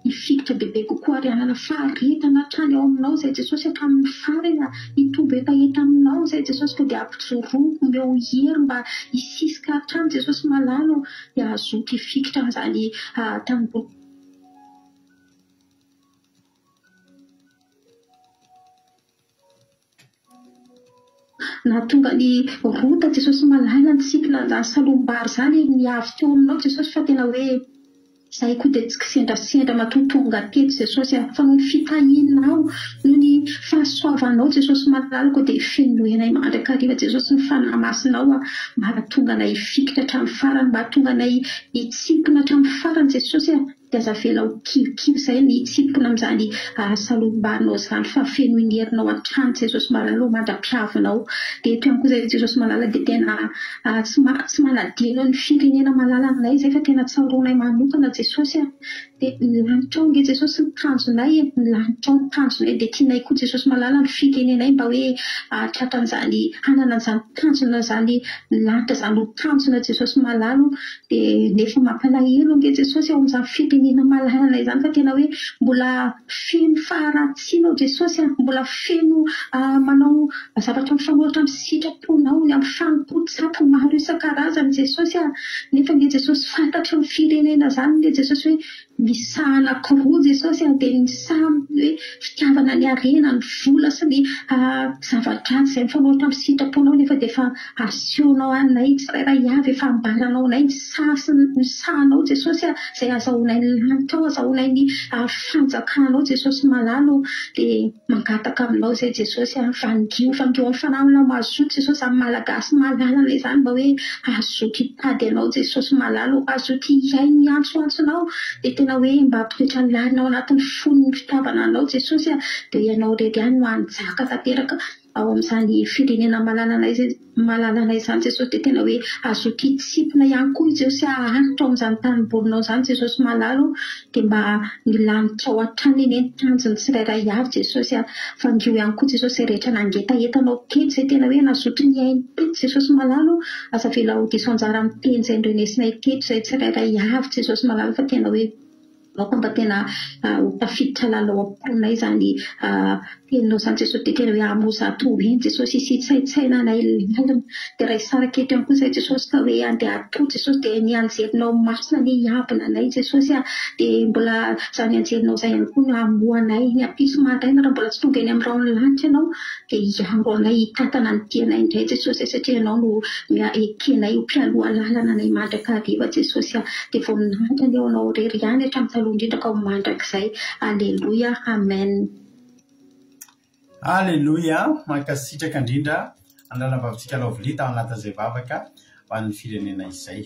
hifikitra bebe kokoa ary hanana faharetana hatrany ao aminao izay Jesosy hatramin'ny farany a! hitombo hetaheta aminao izay Jesosy koa dia ampijoroako omeo hery mba hisisika hatrany Jesosy malala ô! dia hazoto hifikitra amin'izany tanimboly Nahatonga an'i Rota Jesosy malala nitsimpona an'izany salohim-bary izany ny avy teo aminao Jesosy fa tena hoe izahay koa dia tsy kisendrasendra matoa tonga teto Jesosy a! fa noho ny fitahianao, noho ny fahasoavanao Jesosy malala koa dia fenoinay mandrakariva Jesosy ny Fanahy Masinao a! mba hahatonga anay hifikitra hatramin'ny farany, mba hahatonga anay hitsimpona hatramin'ny farany Jesosy a! Dia aza avela ho kivikivy izay ny hitsimpona amin'izany salohim-barinao izany fa fenoy ny herinao hatrany Jesosy malala ô mandra-piavinao. Dia eto ihany koa izay Jesosy malala dia tena tsy tsy manadino ny firenena malala aminay izay fa tena tsaroanay manokana Jesosy a! Dia ny lanitrao ange Jesosy ny tanjonay e! Ny lanitrao ny tanjonay dia tianay koa Jesosy malala ny firenenay mba hoe hahatratra an'izany hanana an'izany tanjona izany ny lanitra izany ho tanjona Jesosy malala o! Dia nefa mampalahelo ange Jesosy ao amin'izany fitenena malalana izany fa tena hoe mbola feno faharatsiana ao Jesosy a, mbola feno manao zavatra mifanohitra amin'ny sitraponao, ny amin'ny fanompoan-tsampy maro isan-karazany Jesosy a, nefa ange Jesosy fantatry ny firenena izany anie Jesosy hoe Misy saha anankiroa Jesosy a, dia ny saha amin'ny hoe fitiavana ny harena, ny vola sy ny zava-dratsy izay mifanohitra amin'ny sitraponao nefa dia efa asehonao anay tsirairay avy, efa ambaranao anay ny saha sy ny sahanao Jesosy a, izay azahoanay ny lanitrao, azahoanay ny fanjakanao Jesosy malala ô, dia mangataka aminao izay Jesosy a, vangio, vangio amin'ny fanahinao mazoto Jesosy, izany Malagasy malalana izany mba hoe hazoto hitady anao Jesosy malala ô, hazoto hihaino ny antsoantsonao, dia tena. tena hoe mba hampitoetra lalina ao anatin'ny fony ny fitiavana anao Jesosy a, dia Ianao irery ihany no hanjaka tanteraka ao amin'izany firenena malalanay malalanay izany Jesosy dia tena hoe azoto hitsipona ihany koa i Jesosy haharitra ao amin'izany tanimbolinao izany Jesosy malala o, dia mba ny lanitrao hatrany anie ny tanjon'ny tsirairay avy Jesosy a, vangio ihany koa Jesosy izay rehetra nangetaheta anao teto izay tena hoe nazoto nihaino teto Jesosy malala o, aza avela ho diso anjara amin'ny teny izay norenesinay teto izay tsirairay avy Jesosy malala fa tena hoe Aoka mba tena ho tafiditra lalina ao am-ponay izany teninao izany Jesosy dia tena hoe hamozato ho eny Jesosy hisy hitsaintsaina anay lalina. Dia raha hisaraka eto ihany koa izahay Jesosy ka hoe handeha hatory Jesosy dia ny anjelinao masina anie hiambina anay Jesosy a! Dia mbola izany anjelinao izay ihany koa no hamoha anay ny ampitso maraina raha mbola tsy tonga eny amin'ny rahon'ny lanitra ianao dia hiaro anay hitantana ny dianay indray Jesosy a satria ianao no ekenay ho mpialoha lalana anay mandrakariva Jesosy a dia voninahitra anie ho anao irery ihany hatramin'ny taloha indrindra ka ho mandrakizay Aleloia Amen. Aleloia! Mankasitraka indrindra an'i Lalambavitsika Lovely tao anatin'izay vavaka ho an'ny firenena izay.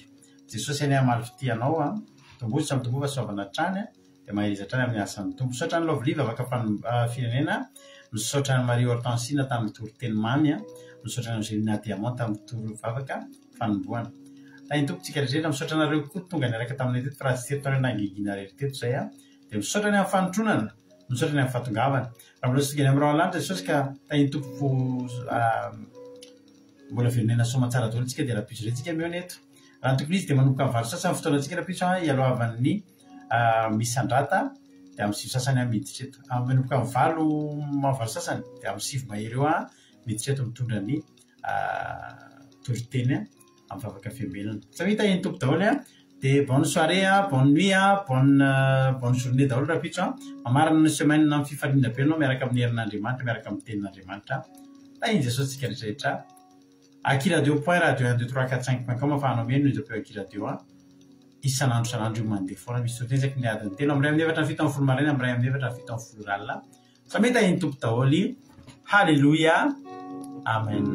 Jesosy anie hamaly fitia anao an! Tomboy sy mitomboa fahasoavana hatrany an! Dia mahereza hatrany amin'ny asan'ny Tompo. Misaotra an'i Lovely vavaka firenena, misaotra an'i Marie Hortensine tamin'ny toriteny mamy, misaotra an'i Angelina Diamant tamin'ny toro vavaka fanombohana. Tahin'ny Tompo tsika rehetra, misaotra anareo koa tonga niaraka taminay teto fa raha tsy teto nareo nangingina irery teto izay a. Dia misaotra ny amin'ny fanotronana, misaotra ny amin'ny fahatongavana. Raha mbola tsy tonga eny amin'ny rahona lanitra Jesosy ka tahin'ny Tompo mbola velon'aina soamantsara daholo tsika dia rahampitso indray tsika mihaona eto. Raha ny tokony izy dia manomboka amin'ny 8 sasany fotoanantsika rahampitso hialohavan'ny Misandrata dia amin'ny 9 sasany aho miditra eto. Manomboka amin'ny 8 maha 8 sasany dia amin'ny 9 mahery eo aho miditra eto mitondra ny toriteny amin'ny vavaka fiambenana. Samia tahian'ny Tompo daholo an! Dia bonne soirée an, bonne nuit an, bonne bonne journée daholo rahampitso an! Mamarana ny semaine amin'ny fifaliana be ianao miaraka amin'ny herin'Andriamanitra, miaraka amin'ny tenin'Andriamanitra. Tahian'i Jesosy tsika rehetra rehetra. Akiradio point radio un deux trois quatre cinq point com afahanao mihaino ny onjam-peo Akiradio an! Isan'andro isan'andro io mandeha foana misy toriteny isaky ny adiny telo amin'ny iray amin'ny efatra ny 17 maraina amin'ny iray amin'ny efatra ny 17 ora alina. Samia tahin'ny Tompo daholo. Haleloia. Amen.